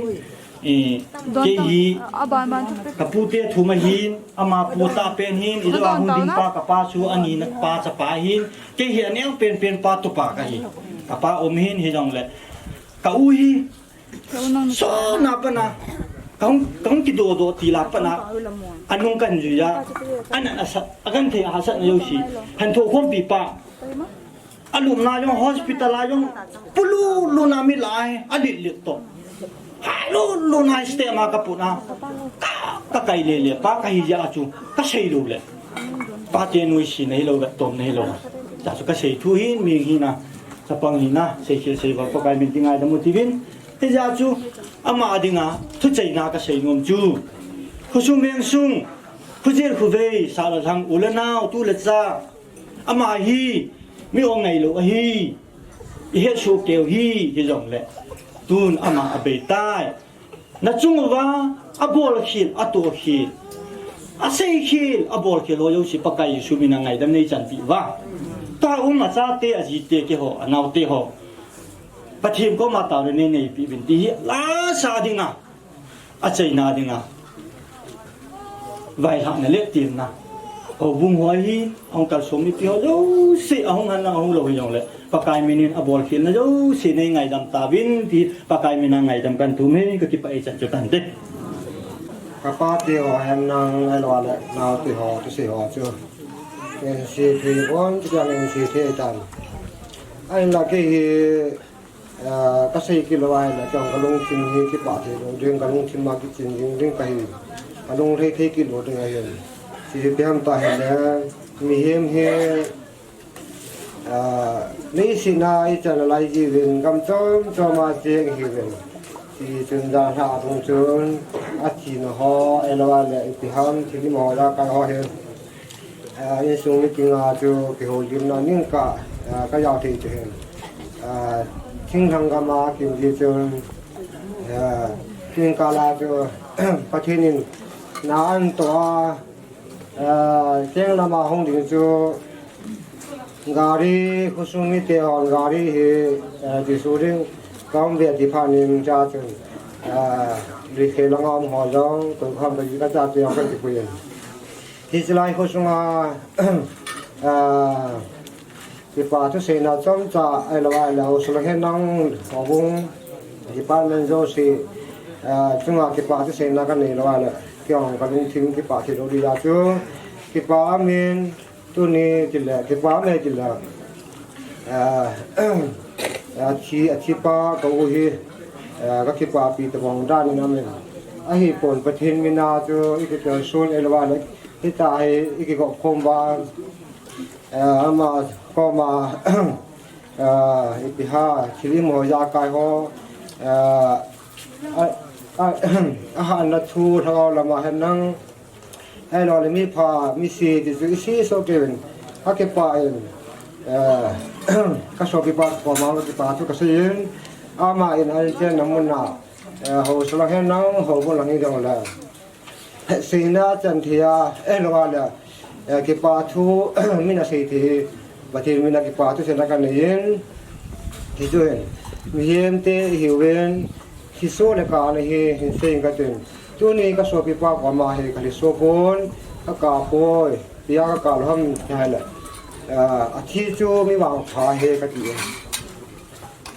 Eh, Don kei tam. Hi A ban ban chu pe. Ka pu te thu ma hin, ama pu ta pen hin, i zo a Don hung ding tau na. Pa ka pa chu ani na pa cha pa hin. Kei hi a neo pen pen pa tu pa ka hi. Ka pa um hin hi jong le. Ka u hi Ka u nang so na pa na. Ka hung, ka hung ki do do ti la pa na. Anung kan ju ya. An a sa, a kan thei a sa na yo si. Han tho khom pi pa. A lum na jong hospital a jong pulu lu na mi lai, a lit lit to. Ha lu lu na state ma ka pu na. Ka, ka kai le le, pa ka hi ja chu, ka sei lo le. Pa te nui si nei lo, ga tom nei lo. Ja chu ka sei thu hin, mi hi na, sa pang hi na, sei khel sei val, Pakai min ti ngai da mu ti vin. Hi ja chu, ama dinga, thu chei na ka sei nom chu. Khu sung veng sung, khu jel khu vei, sa la thang, u le nau, tu le cha. Ama hi, mi ong ngai lo ahi, i het su keu hi, hi jong le. Tun ama a bei tai. Na chung uva, a bol khil, a to khil. A sei khil, a bol khil ho jouse Pakai Jesu min a ngaidam nei chan pi uva. Ta um a cha te, a ji te ke ho, a nau te ho. Pathian koma tao le nei nei pi vin ti hi, la sa dinga. A chaina dinga. Vaihahna le tilna. Houbung ho hi, ahung kalsong mipi ho jouse, ahung han lang, ahung lou hi jong le. Pakai min in a bol khilna jouse, nei ngaidam tauvin, ti Pakai min a ngaidam kan thum hi, ka kipah e chan chu kan te. Kapa te ho hen nang, ahilou le nao te ho, thusei ho chu. Ken si thei bon, chu ken si thei tan. Ahinla kei hi, ah, kasei kit lou ahile, ken kalungthim hi kipah thei lou ding, kalungthim a kichen jing ding kahi. Kalung lhai thei kit lou ding ahi. Chu chu ipi ham ti ahile, mihem hi, ah, leiset a ichan a lai jiuvin, gam chom chom a cheng ihiuvin. Tichun jan lhah a dong chun, athina ho, ahilou le ipi ham, thil imaho ijakai ho hi. Ah, insung meeting a chu kihoulimna ning kah, ah, kajao thei chu hin. Ah, thinglhang gam a kin ji chun, ah, thinglhang kah a chu Pathen in na ahin toh a, ah, keng lam a hung ding chu gari, khosung mite hon gari hi, ah, ti su ding kaum ve ti phat in cha chun, ah, ri khe lang a um ho jong, koi khom ka ji ka cha ti jong ka ti pui in. Hichelai khosunga, ah, kipa thuseina chomcha, ahilou le, haosa lang hen nang, houbung, department jouse, ah, chunga kipa thuseina kanei lou le, kei jong kalungthim kipah thei lou ding ahi chu, kipa aum in, tuni tile, kipa aum e tile, ah, athi, athipa ka u hi, ah, kakipapi tabang dan in aum in. Ahipon Pathen min a chu, ikipel sun ahilou le, Hitia hi ikigop khom uva, eh, ama koma, eh, ipi ham, thil imaho ijakai ho, eh, a, a, ahatna thu lhagao lama hen nang, ahilou le mipha, misi ti chu ise soh kei uvin, kakipah in, eh, kasopipa koma kakipah thu kasei in, ama in ahin chenna mun a, eh, haosa lang hen nang, houbung lang hi dong le. Seina chan thei a, eh, lou a le, eh, kipa thu, min a sei thei hi, Pathen min a kipa thu seina kanei in, ti chu hin, mihem te ihiuvin, lhiso le kah ana hi, hin sei in katin. Tuni kasopipa koma hi kalhiso pon, kakap poi, ipi a kakap lou ham ti ahile, eh, athi chu mi vangpha ahi kati in.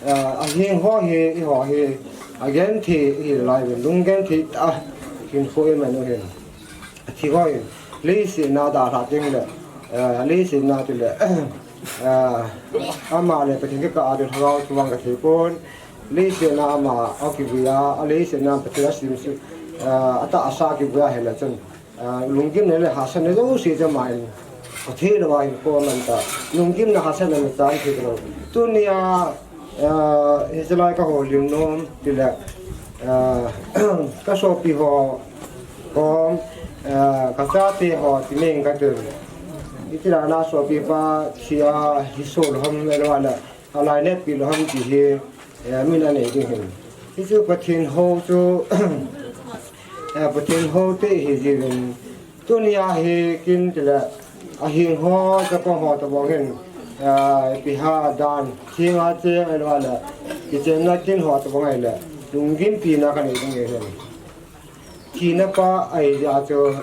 Ah, ahing ho hi, eiho hi, agenthei ihi lai uvin, lunggenthei tah a hinkho iman u hin. Athi ho hin, leiset a dalha teng le, ah, leiset a tile, ah, ama le Pathen kikah a ding lhagao thu vang kathei pon, leiset a ama akivui a, a leiset a Pathen asim su, ah, atahsa akivui a hile chun, ah, lunggimna le hahsatna jouse chu ama in, kathei lou a hin ko man ta. Lunggimna hahsatna na chan thei lou. Tunia, ah, hichelai kahoulim nom tile, ah, kasopi ho kom, ah, kachate ho ti meng katin. Itile na sopipa thi a lhiso lou ham ahilou le, alainatpi lou ham ti hi, eh, min anei ding hin. Hichu Pathen hou chu, eh, Pathen hou te ihi jiuvin. Tunia hi kin tile, ahing ho, chapang ho tabang hin, eh, ipi ham dan, thinga cheng ahilou le, kichenna kin ho tabang ahile, lunggimpina kanei ding ahi hin. Thina pa ahi jeh a chu,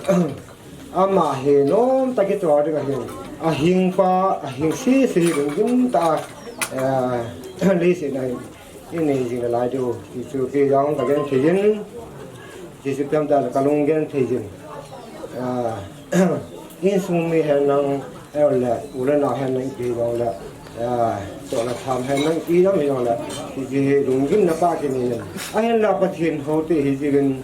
ama hi nomtah a kichol ding ahin, ahing pa, ahing sese hi lunggim tah a, eh, leiset a hin inei jing nalai diu, ti chu kei jong kagenthei in, ti chu ipi ham tile kalung genthei in, ah, insung mi hen nang, ahilou le, u le nao hen nang ipi jong le, ah, chohna tham hen nang ipi jong hijongle, ti chu hi lunggimna pa kinei in. Ahinla Pathen hou te ihi jiuvin,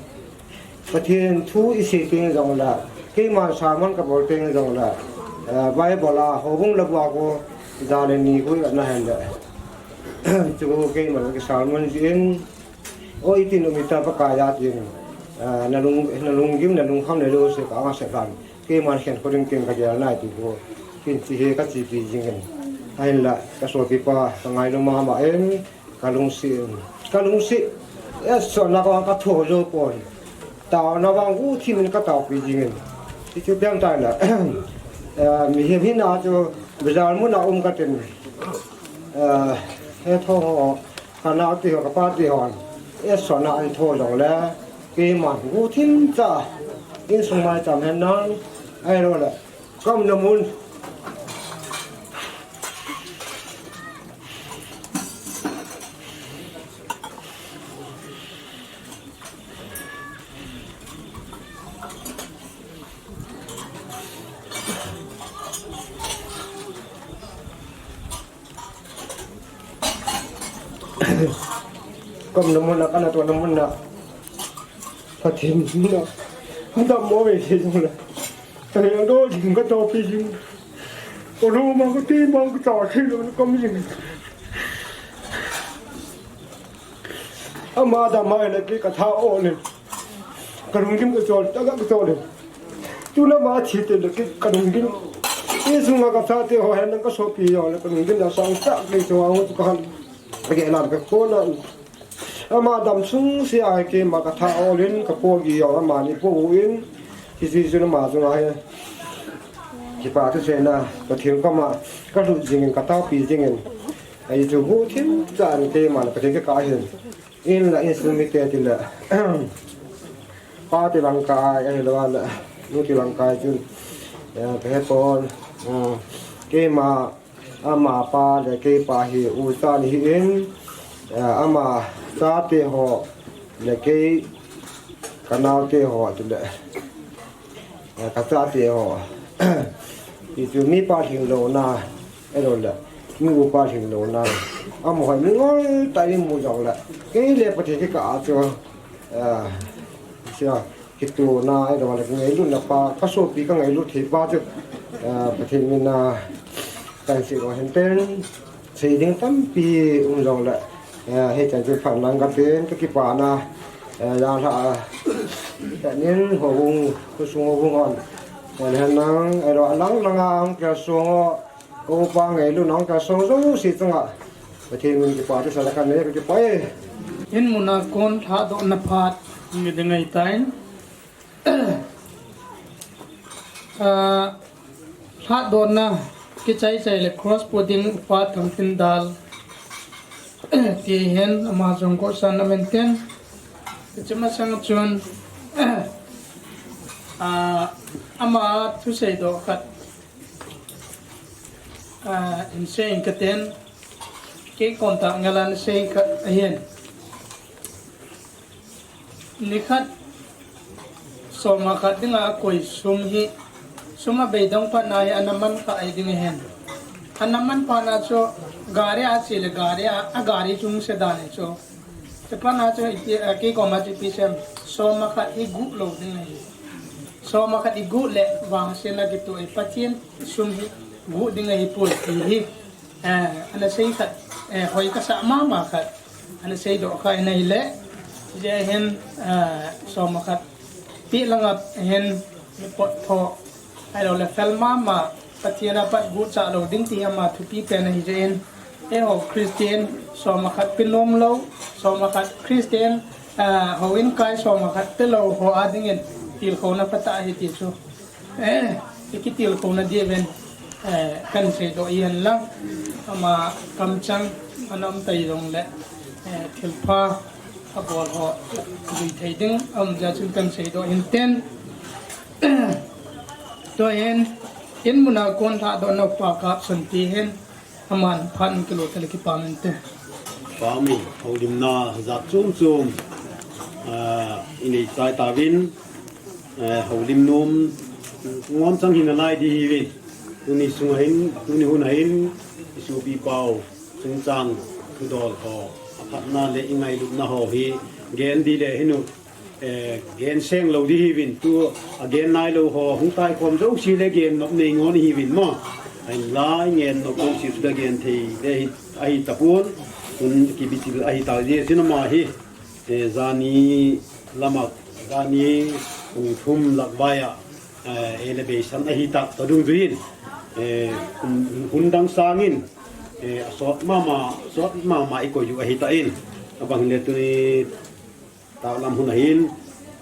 Pathen thu isei teng jongle, keiman sermon kabol teng jongle, eh, Bible a houbung labu a khu ja le ni khu ivet na hen le. Chu keiman kisermon jin, o itin um ita Pakai a tin, eh, nalung, nalunggim, nalungkham le lou se ka anga se kan. Keiman khen kho ding ken kagel nai ti khu. Kin chi hi kachepi jing in. Ahinla, kasopipa, kangailu mama in. Kalungset, kalungset, eh, sotna kah a katho jou pon. Taona vang guhthim in kataopi jing in. Ti chu ipi ham tile, eh, mihem hina chu bazar mun a um katin. Eh, hetho ho, kanao te ho, kapa te hon, eh, sotna ahin tho jongle, keiman guhthim cha, insung maicham hen nang, ahilou le, Kaumna mun. Kam na mun na, kana to na mun na. Pathen na. Hunda mo ve se jong la. Tale do jing ka to pi jing. Ko no ma ko ti ma ko ta thi lo kam jing. Ama da ma le ki ka tha o le. Ka lung kim ka chol, ta ka chol le. Tu na ma thi te le ki ka lung kim. Isunga ka tha te ho hen ka so pi yo le ka lung kim na sang ta le so ang tu ka han. Ka ge na ka ko na. Ama damsung sia hi keima ka tha olin ka pogi jong amani pouvin. Hiche chun ama chunga hi kipa thu seina Pathen koma ka lut jingin ka taopi jingin. Ahi chu hu thim chan keima le Pathen ka kah hin. In la insung mite tile. Pa ti lang kai ahilou le. Nu ti lang kai chun. Eh, ka hepon. Eh, keima Ama pa le kei pa hi u cha ni hi in, eh, ama chate ho le kei ka naote ho ti le, eh, ka chate ho. Hichu mipa lhinglouna, ahilou le, mi upa lhinglouna. Amaho mingol tah in imu jong le, kei le Pathen kikah a chu, eh, sia, Kitohna, ahilou le, ka ngailutna pa, ka sopi ka ngailut thei pa chu, eh, Pathen mina, kan sei lou hen ten, sei ding tampi um jong le, eh, hichan chu phat lang ka ten, ka kipana, eh, janhi a, eh, nin houbung, khosung houbung hon, eh, hen lang, ahilou, alang langa hung kisuh ho, Ko pa ngailut nang ka song song si chunga. Pathen min kipa thu sala kan nei ka kipa e. In muna kon lhadohna phat mi ding ahitai. Ah, lhadohna kichai chai le cross put ding pa Thangtindal. Ti hin ama jong ko san na maintain. Chuma sang chun, ah, ama thusei doh khat. Ah, in sei in ka ten, kei kom tah ngal a na sei khat ahin. Ni khat, soma khat dinga a koi sum hi, sum a beidong phat na hi ana man kha ahi ding ahin. Ana man phat na chu, gari a che le gari a, a gari chung se dan hi chu. Chuphat na chu ipi, eh, kei koma chu ipi sem, soma khat hi guh lou ding ahi. Soma khat i guh le vangsetna kitoh ahi, Pathen sum hi guh ding ahi poi ti hi, eh, ana sei khat, eh, hoi kasa mama khat, ana sei doh kha in ahile, hijeh hin, eh, soma khat peh langa hin pot tho, ahilou le fel mama, Pathen a pat guh chah lou ding ti hi ama thupi pen ahi jeh in, Eiho Christian, soma khat pe nom lou, soma khat Christian, ah, houin kai soma khat pe lou ho a dingin tilkhouna phatah ahi ti chu. Eh, i kitilkhouna diuvin, eh, kan sei doh ahi lang. Ama kamchang, ana um tai jong le, eh, thilpha, abol ho, dui thei ding, um jeh chun kan sei doh ahin ten. Tua hin, in muna kon lhadohna pa kap sun ti hin, Aman phat in kilo tale kipa mente. Pami, houlimna jat chom chom, ah, inei chai tauvin, eh, houlim nom, ngom chang hin alai di hiuvin. Tuni sunga hin, tuni hun a hin, isopi pau, chungchang, thudol ho, aphatna le ingailutna ho hi, gen di le hinu, Eh, gen seng lou di hiuvin tu, a gen nai lou ho, hung tai khom jouse le gen nop nei ngon hiuvin mo. Ahin lai ngen nop jouse chu da gen thei le hi, ahi tapon, tun kibichil ahi ta jeh chun ama hi, eh, jani lama, jani pung thum lak vai a, eh, elevation ahi ta, ta dungjuiyin, eh, hun, hun dang sangin, eh, asot mama, sot mama i koi u ahi tan, abang le tuni, Tah lam hun a hin,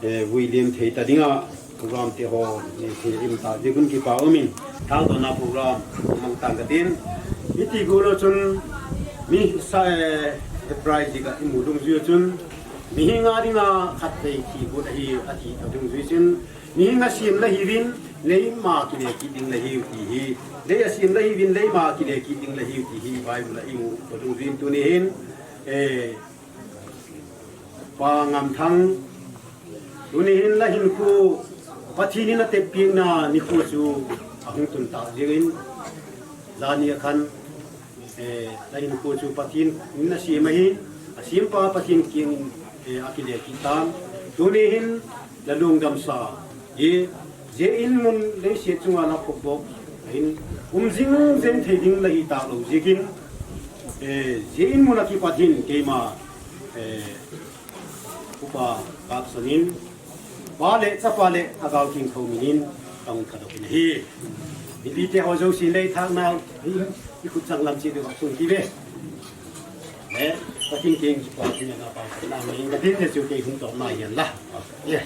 eh, vuilim thei ta dinga, program te ho, eh, thei im ta ding un kipa umin, thadohna program, mang tang ka tin. Hiti gu lou chun, mi sa, eh, surprise ding a i mu dungjui chun, mihing a dinga khatvei thi gu ahi, ati ta dungjui chun, mihing a sem la hiuvin, leima kile kit ding la hiu ti hi, lei a sem la hiuvin, leima kile kit ding la hiu ti hi, Bible a i mu ta dungjui tuni hin, eh, Pa Ngamthang, tuni hin la hinkho, Pathen in atep pina nikho chu ahung tun ta dingin, jani a khan, eh, la hinkho chu Pathen in asem ahin, Sempa Pathen kiang in, eh, akile kit tan. Tuni hin la lungdam sa hi, jeh in mun leiset chunga la khop bok in um jing jeng thei ding la hi ta lo jeh in, eh, jeh in mun a kipat hin keima, eh, Upa Kakson in, Pa le Chapa le Lhagao Theng tho min in, tong ka dok in ahi. Mipite ho jouse lei thak nau, hi, i khut chang lam chi de va sung ki ve. Eh, Pathen kiang chu pa chu na pa na mi ka tin te chu kei hung to na yan la. Yeah.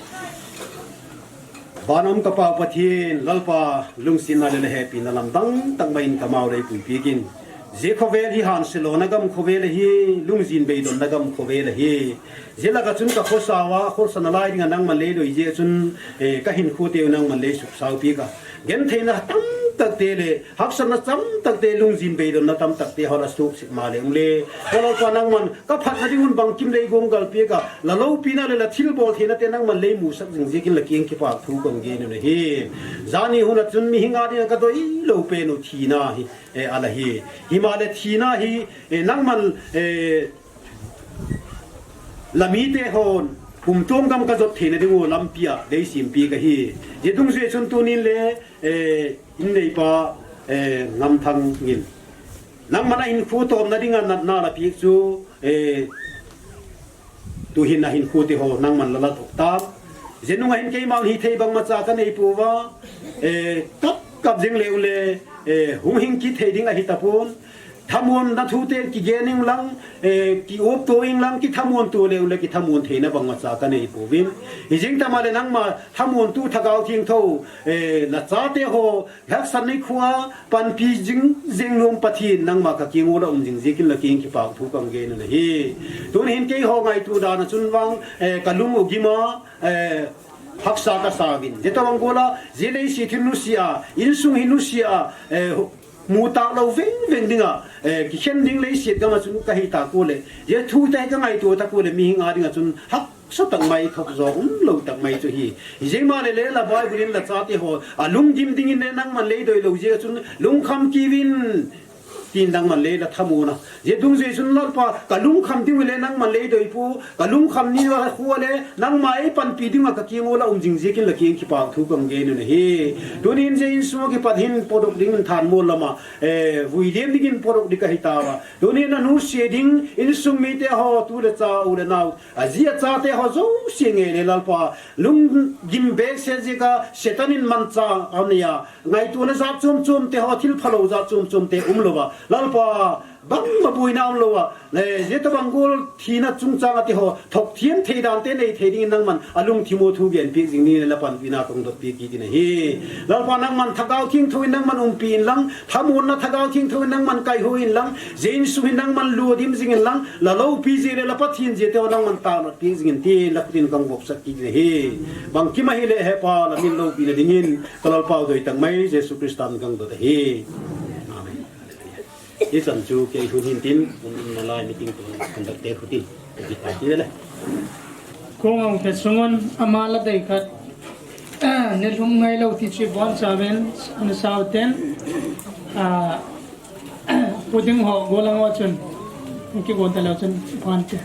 Van um ka Pa Pathen, Lalpa, lungsetna le le hepina lamdang tah mai in ka mau lei puipi kin. Jeh khovel hi hanse lona gam khovel ahi, lungjin beidonna gam khovel ahi. Jeh laka chun ka khosa uva, khosa nalai dinga nangman lei doi jeh chun, eh, ka hinkho teu nangman lei suksau pi ka. Gentheina tamtak te le, haksatna tamtak te, lungjin beidonna tamtak te, ho la suk sik ma le, um le. Ho Lalpa nangman, ka phatna ding un bangkim lei gong gal pi ka, la loupina le la thilbol theina te nangman lei musak jing jeh in la kiang kipa thu kong gen u ahi. Jani hun a chun mihing a dinga ka doi lou pen u thina hi, eh, ala hi. Hima le thina hi, eh, nangman, eh, la mite hon, pumtong gam ka jot theina ding u lampi a, dei simpi ka hi. Jeh dung jeh chun tunin le, eh, in neipa, eh, Ngamthang in. Nangman a hinkho tomna dinga natna la pi chu, eh, tuhin a hinkho te ho nangman la la thok ta. Jeh nunga hin keima hi thei bang macha ka nei pu va, eh, kap kap jing le u le, eh, hung hing kit thei ding ahi tapon. Thamuanna thu te kigen ing lang, eh, ki up to ing lang, kithamuan to le u le kithamuan theina bang macha ka nei pu vin. Hi jing tama le nangma thamuan tu Lhagao Theng tho, eh, la chate ho, haksatna khoa, panpi jing, jing nom Pathen nangma ka kiang u la um jing jeh in la kiang kipa thu kong gen u ahi. Tuni hin kei ho ngaito dan a chun vang, eh, ka lung u gim a, eh, haksa ka sa vin. Jeh tabang gol a, jeh leiset hi nusia, insung hi nusia, eh, mu ta lou veng veng dinga, eh, kikhen ding leiset gam a chun ka hi ta ko le. Jeh thu te ka ngaito ta ko le mihing a dinga chun hak sa tah mai thok jo um lou tah mai chu hi. Hi jeh ma le le la Bible in la chate ho, a lunggim dingin le nangman lei doi lou jeh chun lungkham ki vin tin nangman le la thamuan a. Jeh dung jeh chun Lalpa ka lungkham ding u le nangman lei doi pu, ka lungkham ni la khu le nangma ei panpi dinga ka kiang u la um jing jeh in la kiang kipa thu kong gen u ahi. Tunin jeh insung a kipat hin podok ding in than mol lama, eh, vui lem ding in podok ding ka hi ta va. Tunin a nusia ding insung mite ho tu le cha u le nau Aji achate ho jouse nge le Lalpa, lunggim behseh jeh a Satan in manchah anei a, ngaitona jat chom chom te ho, thil phalou jat chom chom te um louva, Lalpa, bangma boina um louva, le, jeh tabang gol thina chungchang a te ho, thok thiam thei dan te nei thei dingin nangman, alungthim u thu genpeh jing dingin la panpina kong dotpeh kit in ahi. Lalpa nangman Lhagao Theng tho in nangman umpi in lang, thamuanna Lhagao Theng tho in nangman kaiho in lang, jeh insung hin nangman ludim jing in lang, la loupi jeh le la Pathen jeh te ho nangman taona peh jing in tin la khut in kong vopsah kit in ahi. Bangkim ahile hepa la min loupina dingin ka Lalpau doi tah mai Jesu Christa min kong dot ahi. Amen. Hichan chu kei hun hin tin, um, um nalai meeting to conduct te khut in. Kong ong te sungun ama la dei khat. Ah, ne lhum ngai lou ti chu bon sa ven, an sao ten. Ah, Pu Ding ho, golang ho chun. Ki gon ta lou chun, phan te.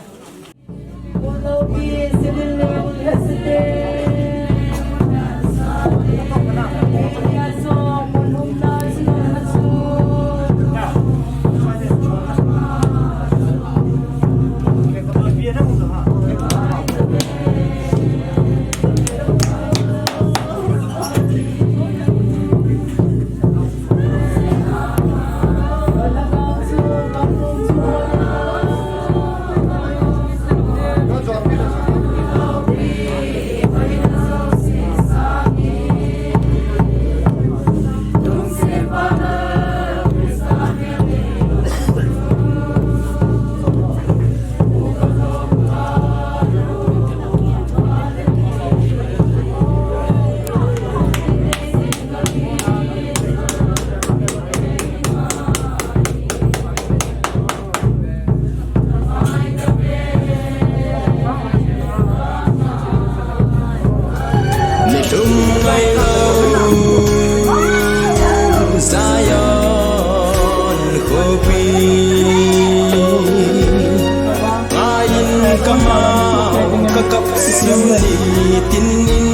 Suni tin in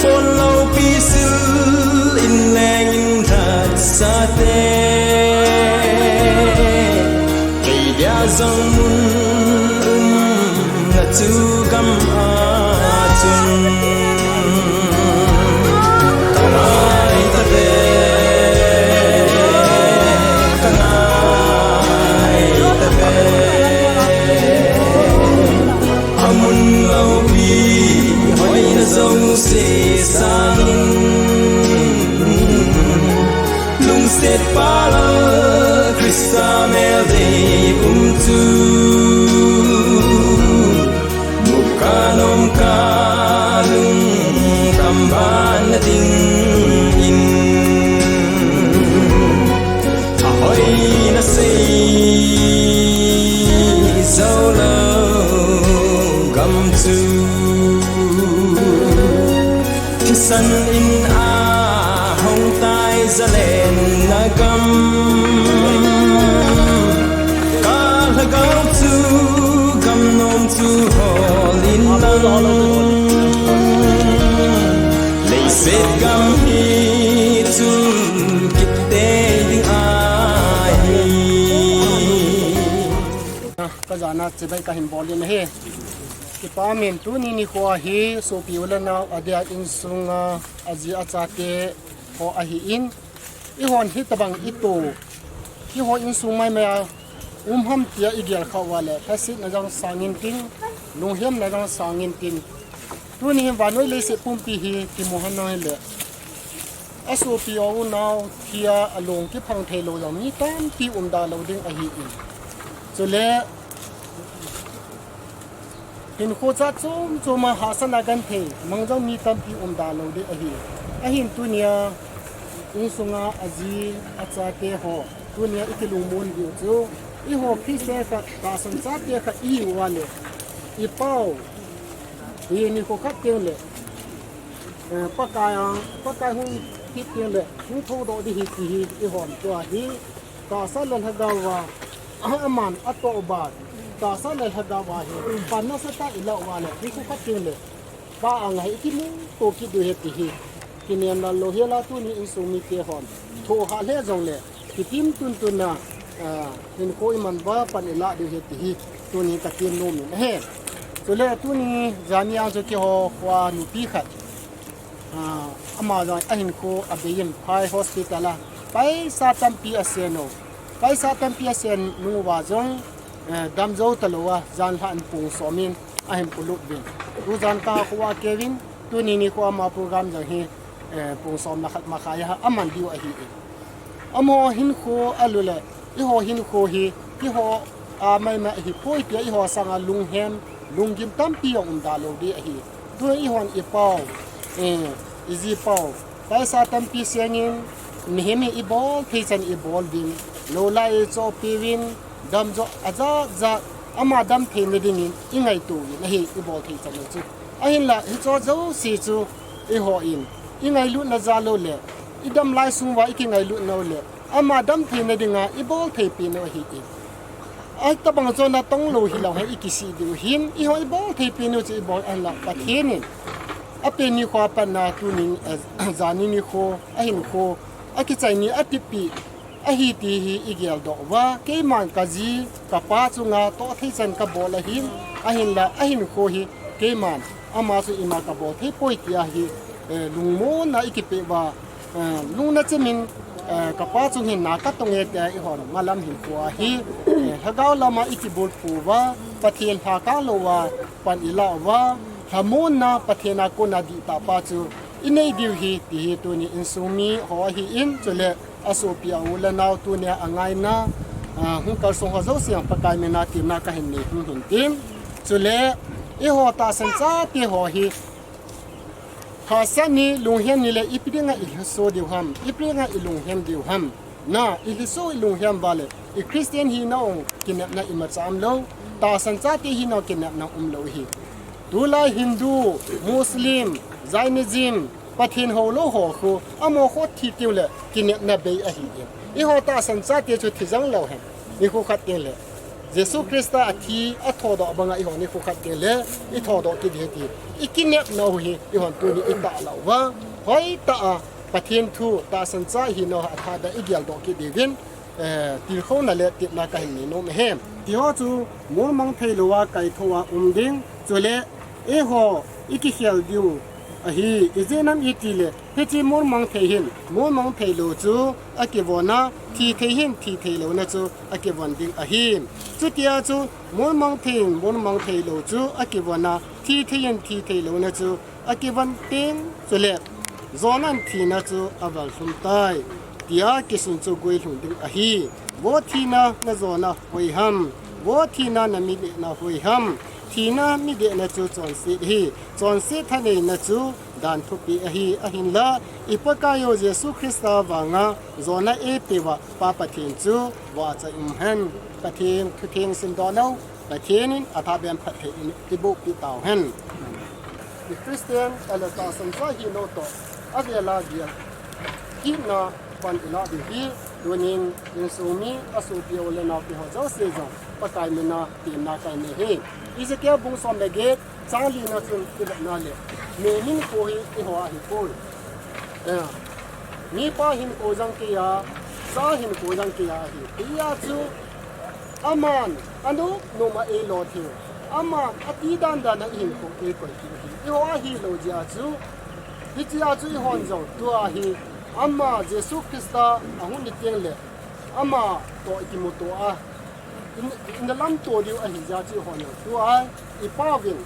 pon lo pi sil in leng in that sa te. Kei dia zong mun um na chu gam a chun ka ngai ta ve, ka ngai ta ve. A mun lopi hoina zong se sangin lungset palal Krista mel dei um chu. Muka nom ka lung tamban na ding in a hoina sei zo lo gam chu. Thisan in a hong tai zalen na gam. Ka lhagao chu gam nom chu hol in lang. Leiset gam hi chun kit tei ding ahi. Ka jana chibai ka hin bol in ahi. Kipa min tuni nikho hi sopi u le nau adia insunga aji achate ho ahi in. Ihon hitabang ito. Iho insung maimai a um ham tia igel kha uva le, lhasetna jong sangin tin, lunghemna jong sangin tin. Tuni hin vannoi leiset pumpi hi kimu hon nang hile. Asopi u nau thia alung kiphang thei lo jong mi tampi um da lo ding ahi in. Chule hinkho cha chom chom a hahsatna genthei mang jong mi tampi um da lo ding ahi. Ahin tunia insunga aji achate ho, tunia ikilungmon diu chu, iho Christian khat, tahsan chate khat ihi uva le, ipau hi nikho khat teng le, eh, Pakai a, Pakai hung kit teng le hung thoudoh ding hi ti hi ihon tua hi tahsa le lhagao a, aman atoh uva, tahsa le lhagao a hi pan nasatah a ilah uva le nikho khat teng le Pa anga hi ikimuto kit diu ahi ti hi kinem lal lou hel a, tuni insung mite hon thohhah lheh jongle kitim tuntun a, ah, hinkho iman uva pan ilah diu ahi ti hi tuni katem nom in ahi. Chule tuni jania chu keiho khoa nupi khat, ah, ama jong ahinkho abei in Phai Hospital a paisa tampi asen u. Paisa tampi asen nung uva jong, eh, damjou talou a, janhi in pung som in ahin polut uvin. Tujan kakhoa keuvin, tuni nikho ama program jong hi, eh, pung somna khat makhai a aman diu ahi in. Amaho hinkho alu le, iho hinkho hi, keiho a maimai ahipoi tia iho sanga lunghem, lunggim tampi jong um da lou ding ahi. Tun ihon ipau, eh, iji pau, paisa tampi sengin, mihem hi ibol thei chan ibol uvin, lou lai ichohpeh uvin, damjou ajat jat, ama dam theina dingin ingaito uvin ahi, ibol thei chan u chu. Ahinla hicho jouse chu ihon ingailutna jal u le, idam lai sung uva ikingailut nau le, ama dam theina dinga ibol thei peh u ahi in. Ahitabang chu natong lou hilou hen ikisih diu hin, ihon ibol thei peh u chu ibol ahinla Pathen in apen nikho apat na tunin, eh, jani nikho, ahinkho, akichai ni atipeh ahi ti hi igeldoh uva, keiman kaji, kapa chunga toh thei chan kabol ahin, ahinla ahinkho hi keiman ama chu ima kabol thei poi tia hi, eh, lungmonna ikipeh uva, eh, lungna chimin, eh, kapa chung hin na katong e tia ihon malam hinkho a hi, eh, lhagao lama ikibulphu uva, Pathen lhakang louva pan ilah uva, lhamonna Pathen a kona dihtah pa chu inei diu ahi ti hi tuni insung miho ahi in, chule asopi a u le nao tunia angaina, ah, hung kalsong ho jouse a Pakai mina temna kahin nei hung hin tin. Chule eiho tahsan chate ho hi hahsat ni, lunghem ni le ipi dinga ilhaso diu ham, ipi dinga ilunghem diu ham. Na, ilhaso ilunghem uva le, i Christian hina u kinepna imacha umlou, tahsan chate hina u kinepna umlou ahi. Tulai Hindu, Muslim, Jainism, Pathen houlou ho khu, amaho khu thi teng le kinepna bei ahi in. Eiho tahsan chate chu thi jong lou hen. Nikho khat teng le Jesu Christa athi, athodoh banga eihon ikhu khat teng le ithodoh kit ding ahi ti ikinepnau hi eihon tuni itahlah uva, hoitah a Pathen thu tahsan cha hinau hi athah a igeldoh kit diuvin, eh, tilkhouna le tepna kahin nei nom ahi. Tiho chu molmang theilouva kaithouva um ding, chule eiho ikikhel diu ahi. Ijeh inem itile, hiche molmang thei hin molmang theilou chu akivon a, thi thei hin thi theilouna chu akivon ding ahi. Chutia chu molmang thei hin molmang theilou chu akivon a, thi thei hin thi theilouna chu akivon teng chule, Jonah in thina chu aval lhum tai, tia kisun chu guilhung ding ahi. Vo thina, na jona hoiham? Vo thina, na midehna hoiham? Thina midehna chu chonset ahi. Chonset thaneina chu dan thupi ahi. Ahinla, i Pakaiyu Jesu Christa vanga jona eipeuva Pa Pathen chu vahchoi umhen. Pathen thutheng simdoh nau Pathen in athah beh in phatthei in eibohpeh tauhen. I Christian tahsan cha hinau toh avela vel kitna pan ilah diu ahi. Tunin insung mi, asopi u le naote ho jouse jong Pakai mina temna kahin nei ahi. Ezekiel bung som le get, chang lina chun ivetna le, mi hinkho hi eiho a ahipoi. Eh, mipa hinkho jong keiya, cha hinkho jong keiya ahi. Hijeh chun aman anop nop a eilo thei, aman ati dan dan a ihinkho eikoi thei ahi. Eiho a ahilou jeh chun, hichea chun eihon jong tua hi ama Jesu Christa ahung hi teng le, ama toh ikimuto a, in, in lamto diu ahi jeh chun eihon jong tua i pauvin,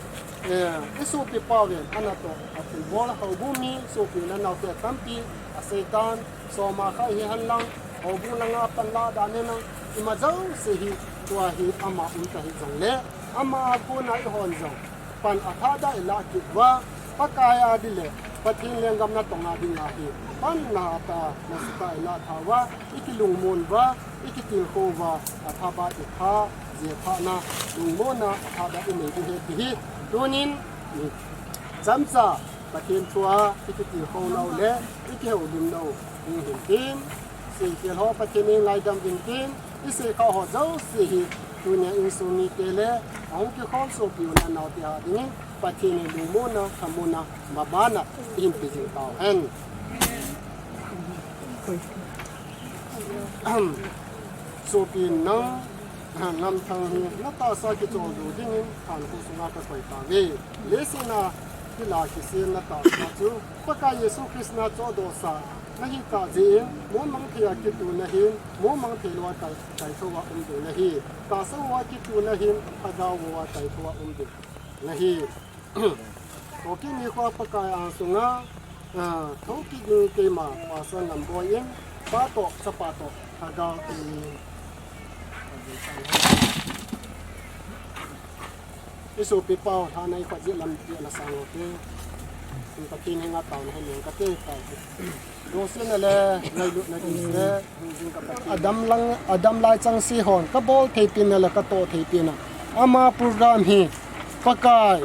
eh, isopi pauvin, ana toh athilbol houbung mi, sopi u le naote tampi aseitan, soma kha hihen lang, houbung langa panla dan hihen lang, ima jouse hi tua hi ama umta hijongle, ama a kona eihon jong pan athah a ilah kit uva, Pakai a ding le Pathen lenggam natong a dinga hi pan natah a, nasatah a ilah tha uva, ikilungmon uva, ikitilkhou uva, athah a itha, jeh thahna, lungmonna athah a inei diu ahi ti hi. Tunin, chomcha Pathen thu a ikitilkhou nau le ikihoulim nau hung hitin, seikhel ho Pathen in ngaidam uvin tin, iseikhah ho jouse hi tunia insung mite le ahung kikhom sopi u le naote a dingin Pathen in lungmonna, thamanna, mabanna eihin pe jing tauhen. Sopi, nang Namthang hi natahsa kicholdo dingin Thankhuh sunga kakoi tauve. Leiset a thilha kisem natahsa chu Pakai Jesu Christa chohdohsa nahi tah jeh in, molmang thei a kitu nahin, molmang theilou a kai, kaithou a um ding nahi. Tahsa vou a kitu nahin, lhagao vou a kaithou a um ding nahi. Toh kini khoa Pakai angsunga, ah, thokit ding keima Pastor Ngamboi in, Pa toh, Chapa toh, Lhagao Theng in. Isopi pau, lhana ikhut jeh lam pi ana sang ho te. Pathen henga taona hin neng kate, tai. Lungsetna le ngailutna ding se, adam lang, adam lai chang se hon kabol thei pin le katoh thei pin a, ama program hi Pakai,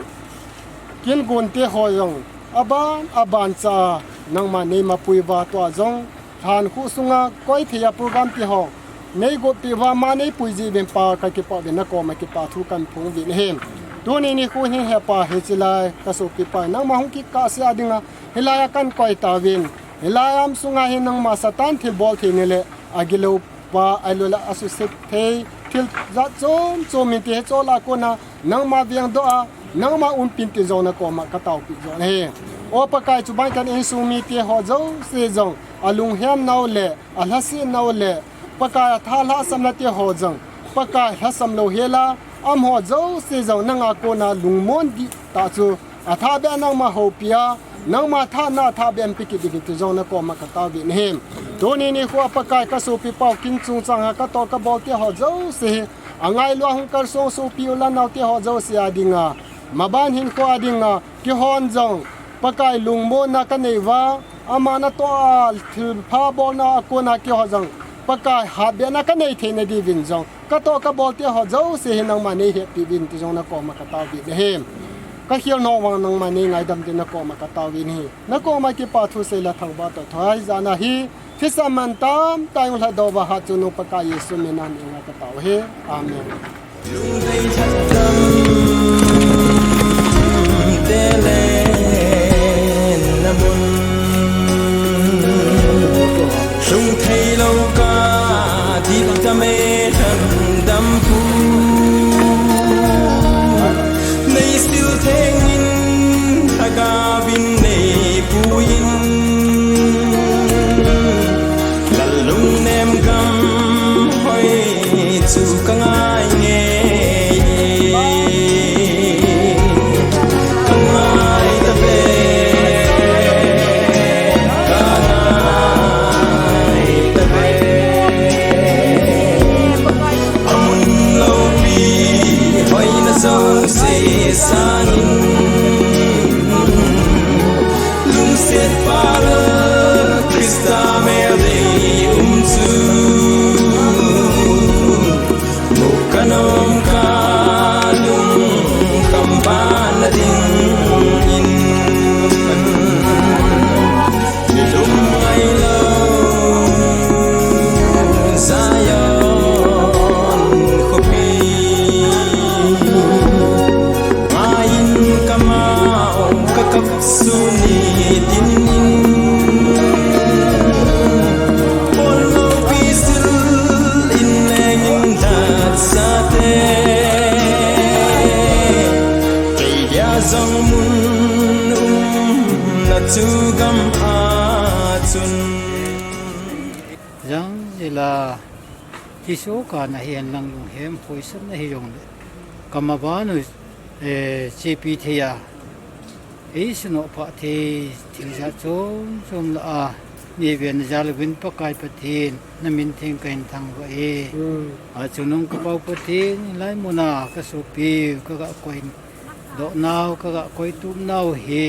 kin gon te ho jong aban aban cha nangma neima pui uva, tua jong Thankhuh sunga koi thei a program te ho neigot peh uva, ama neipui jeh uvin Pa kakipah uvin, nakoma kipa thu kaphong uvin ahi. Tuni nikho hin he Pa, hiche lai kasopi Pa, nangma hung kikah se a dinga hilai a kahin koi tauvin. Hilai a um sunga hi nangma Satan thilbol thei ni le agilou pa, ahilouleh asuhset thei, thil jat chom chom mite hi chol a kona nangma vengdoh a, nangma umpin tin jong nakoma kataopi jong ahi. O Pakai, chuban khat in insung mite ho jouse jong alunghen nau le alhaset nau le Pakai, atha lhahsamna te ho jong Pakai, lhasam lou hel a um ho jouse jong nanga kona lungmon dihtah chu athah beh a nangma houpi a, nangma thahatna athah beh a umpi kit dingin ti jong nakoma kataovin ahi. Tuni nikho a Pakai, kasopi pau kin chungchang a katoh kabol te ho jouse hi angailu a hung kalsong sopi u le nao te ho jouse a dinga, maban hinkho a dinga, keihon jong Pakai, lungmonna kanei uva, ama natoh a thilpha bolna a kona keiho jong Pakai, hatbehna kanei theina diuvin jong katoh kabol te ho jouse hi nangma neihetpi uvin ti jong nakoma kataovin ahi. Kakhel nom vang nangma neingaidam tin nakoma kataovin ahi. Nakoma kipa thusei le thangvah toh thoi jana hi, thisa man tamtah in lhadoh uva hatchungnung Pakai Jesu min a neinga katao ahi. Amen. Lungdei thatdam tele namun, lungthei lou ka dipdam e thatdam pu. Neisil thengin thagavin neipuin, lal lungnem gam hoi chu ka ngai ngei. Ka ngai ta ve, ka ngai ta ve. Amun loupi hoina jouse sangin, lungset pal Christa mel dei um chu, mu ka nom ka lungkham ban na dingin. Nilum ngai lou Zion khopi, ngaiin ka mau ka kap sun nitin in, pon loupi sil in lengin dat sate, kei dia jong mun umna chu gam a chun. Jang jila, Jesu kana hihen lang lunghem hoisatna hijongle, kama banu, eh, chepi thei a, ei sunoh phah thei thil jat chom chom lah a, nei ven na jal uvin Pakai Pathen, na min theng kahin thangvah e. Mm. A chungnung ka Pau Pathen, hilai muna ka sopiu ka ga koi doh nau, ka ga koi tup nau hi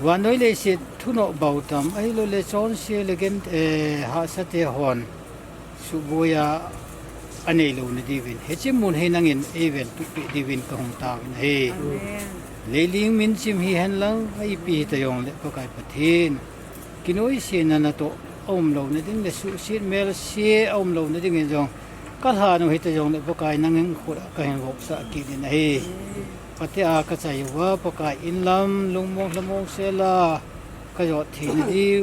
vannoi leiset thunoh bou tam, ahilouleh chonse le gen, eh, hahsate hon suhboiya anei louna diuvin, hiche mun hi nangin eiven tup peh diuvin ka hung taovin ahi. Amen. Leiling min chim hihen lang, a ipi hita jongle Pakai Pathen, kinoisena natoh aum louna ding le suhset melse aum louna dingin jong, ka lhan u hita jongle Pakai nangin khut a kahin vop sah kit in ahi. Amen. Pate a ka chai uva Pakai in lam lungmong lhamong sela ka jot theina diu,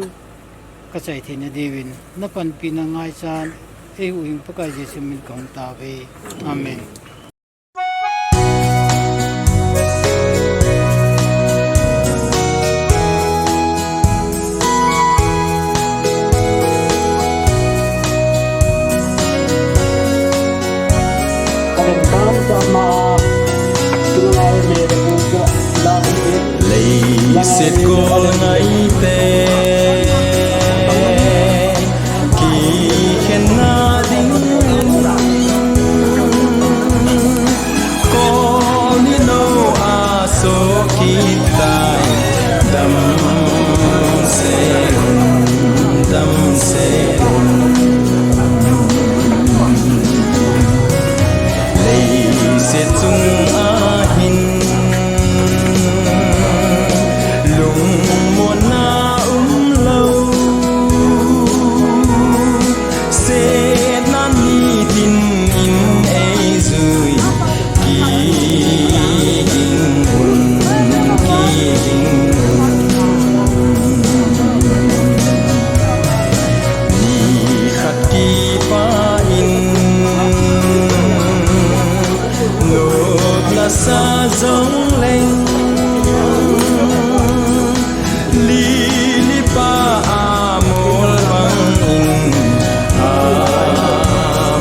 ka chai theina diuvin, na panpina ngaichan, ei huhhing Pakai Jesu min ka hung taove. Amen. Leiset kol ngaite kikhenna dingin, kol ni lou a so kit tai, damsel un, damsel un. Leiset chung a hin lungmonna umlou, setna nitin in eijui, kiging un, kiging un. Nikhat kipah in nopna sa jongleng, lili pa a mol bangin, a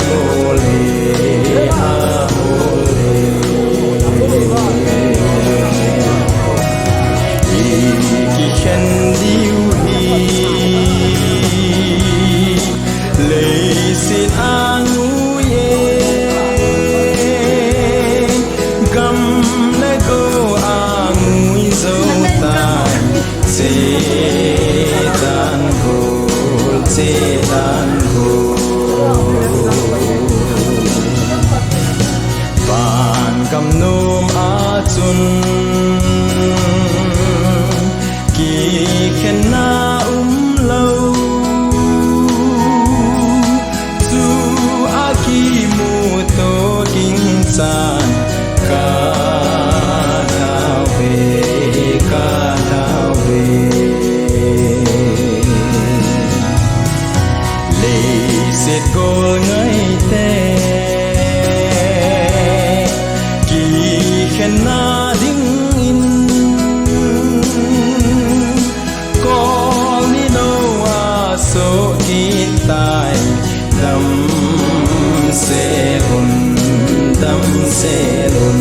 mol e, a mol e. I kikhen diu hi leiset a ngui e, gam le go a ngui jou tai, che tanggol, che tanggol. Van gam nom a chun kikhenna umlou, chu a kimu Tan ka thaove, ka thaove. Leiset gol ngaite kikhenna dingin kol ni lou a soh kit tai. Damsel un, damsel un.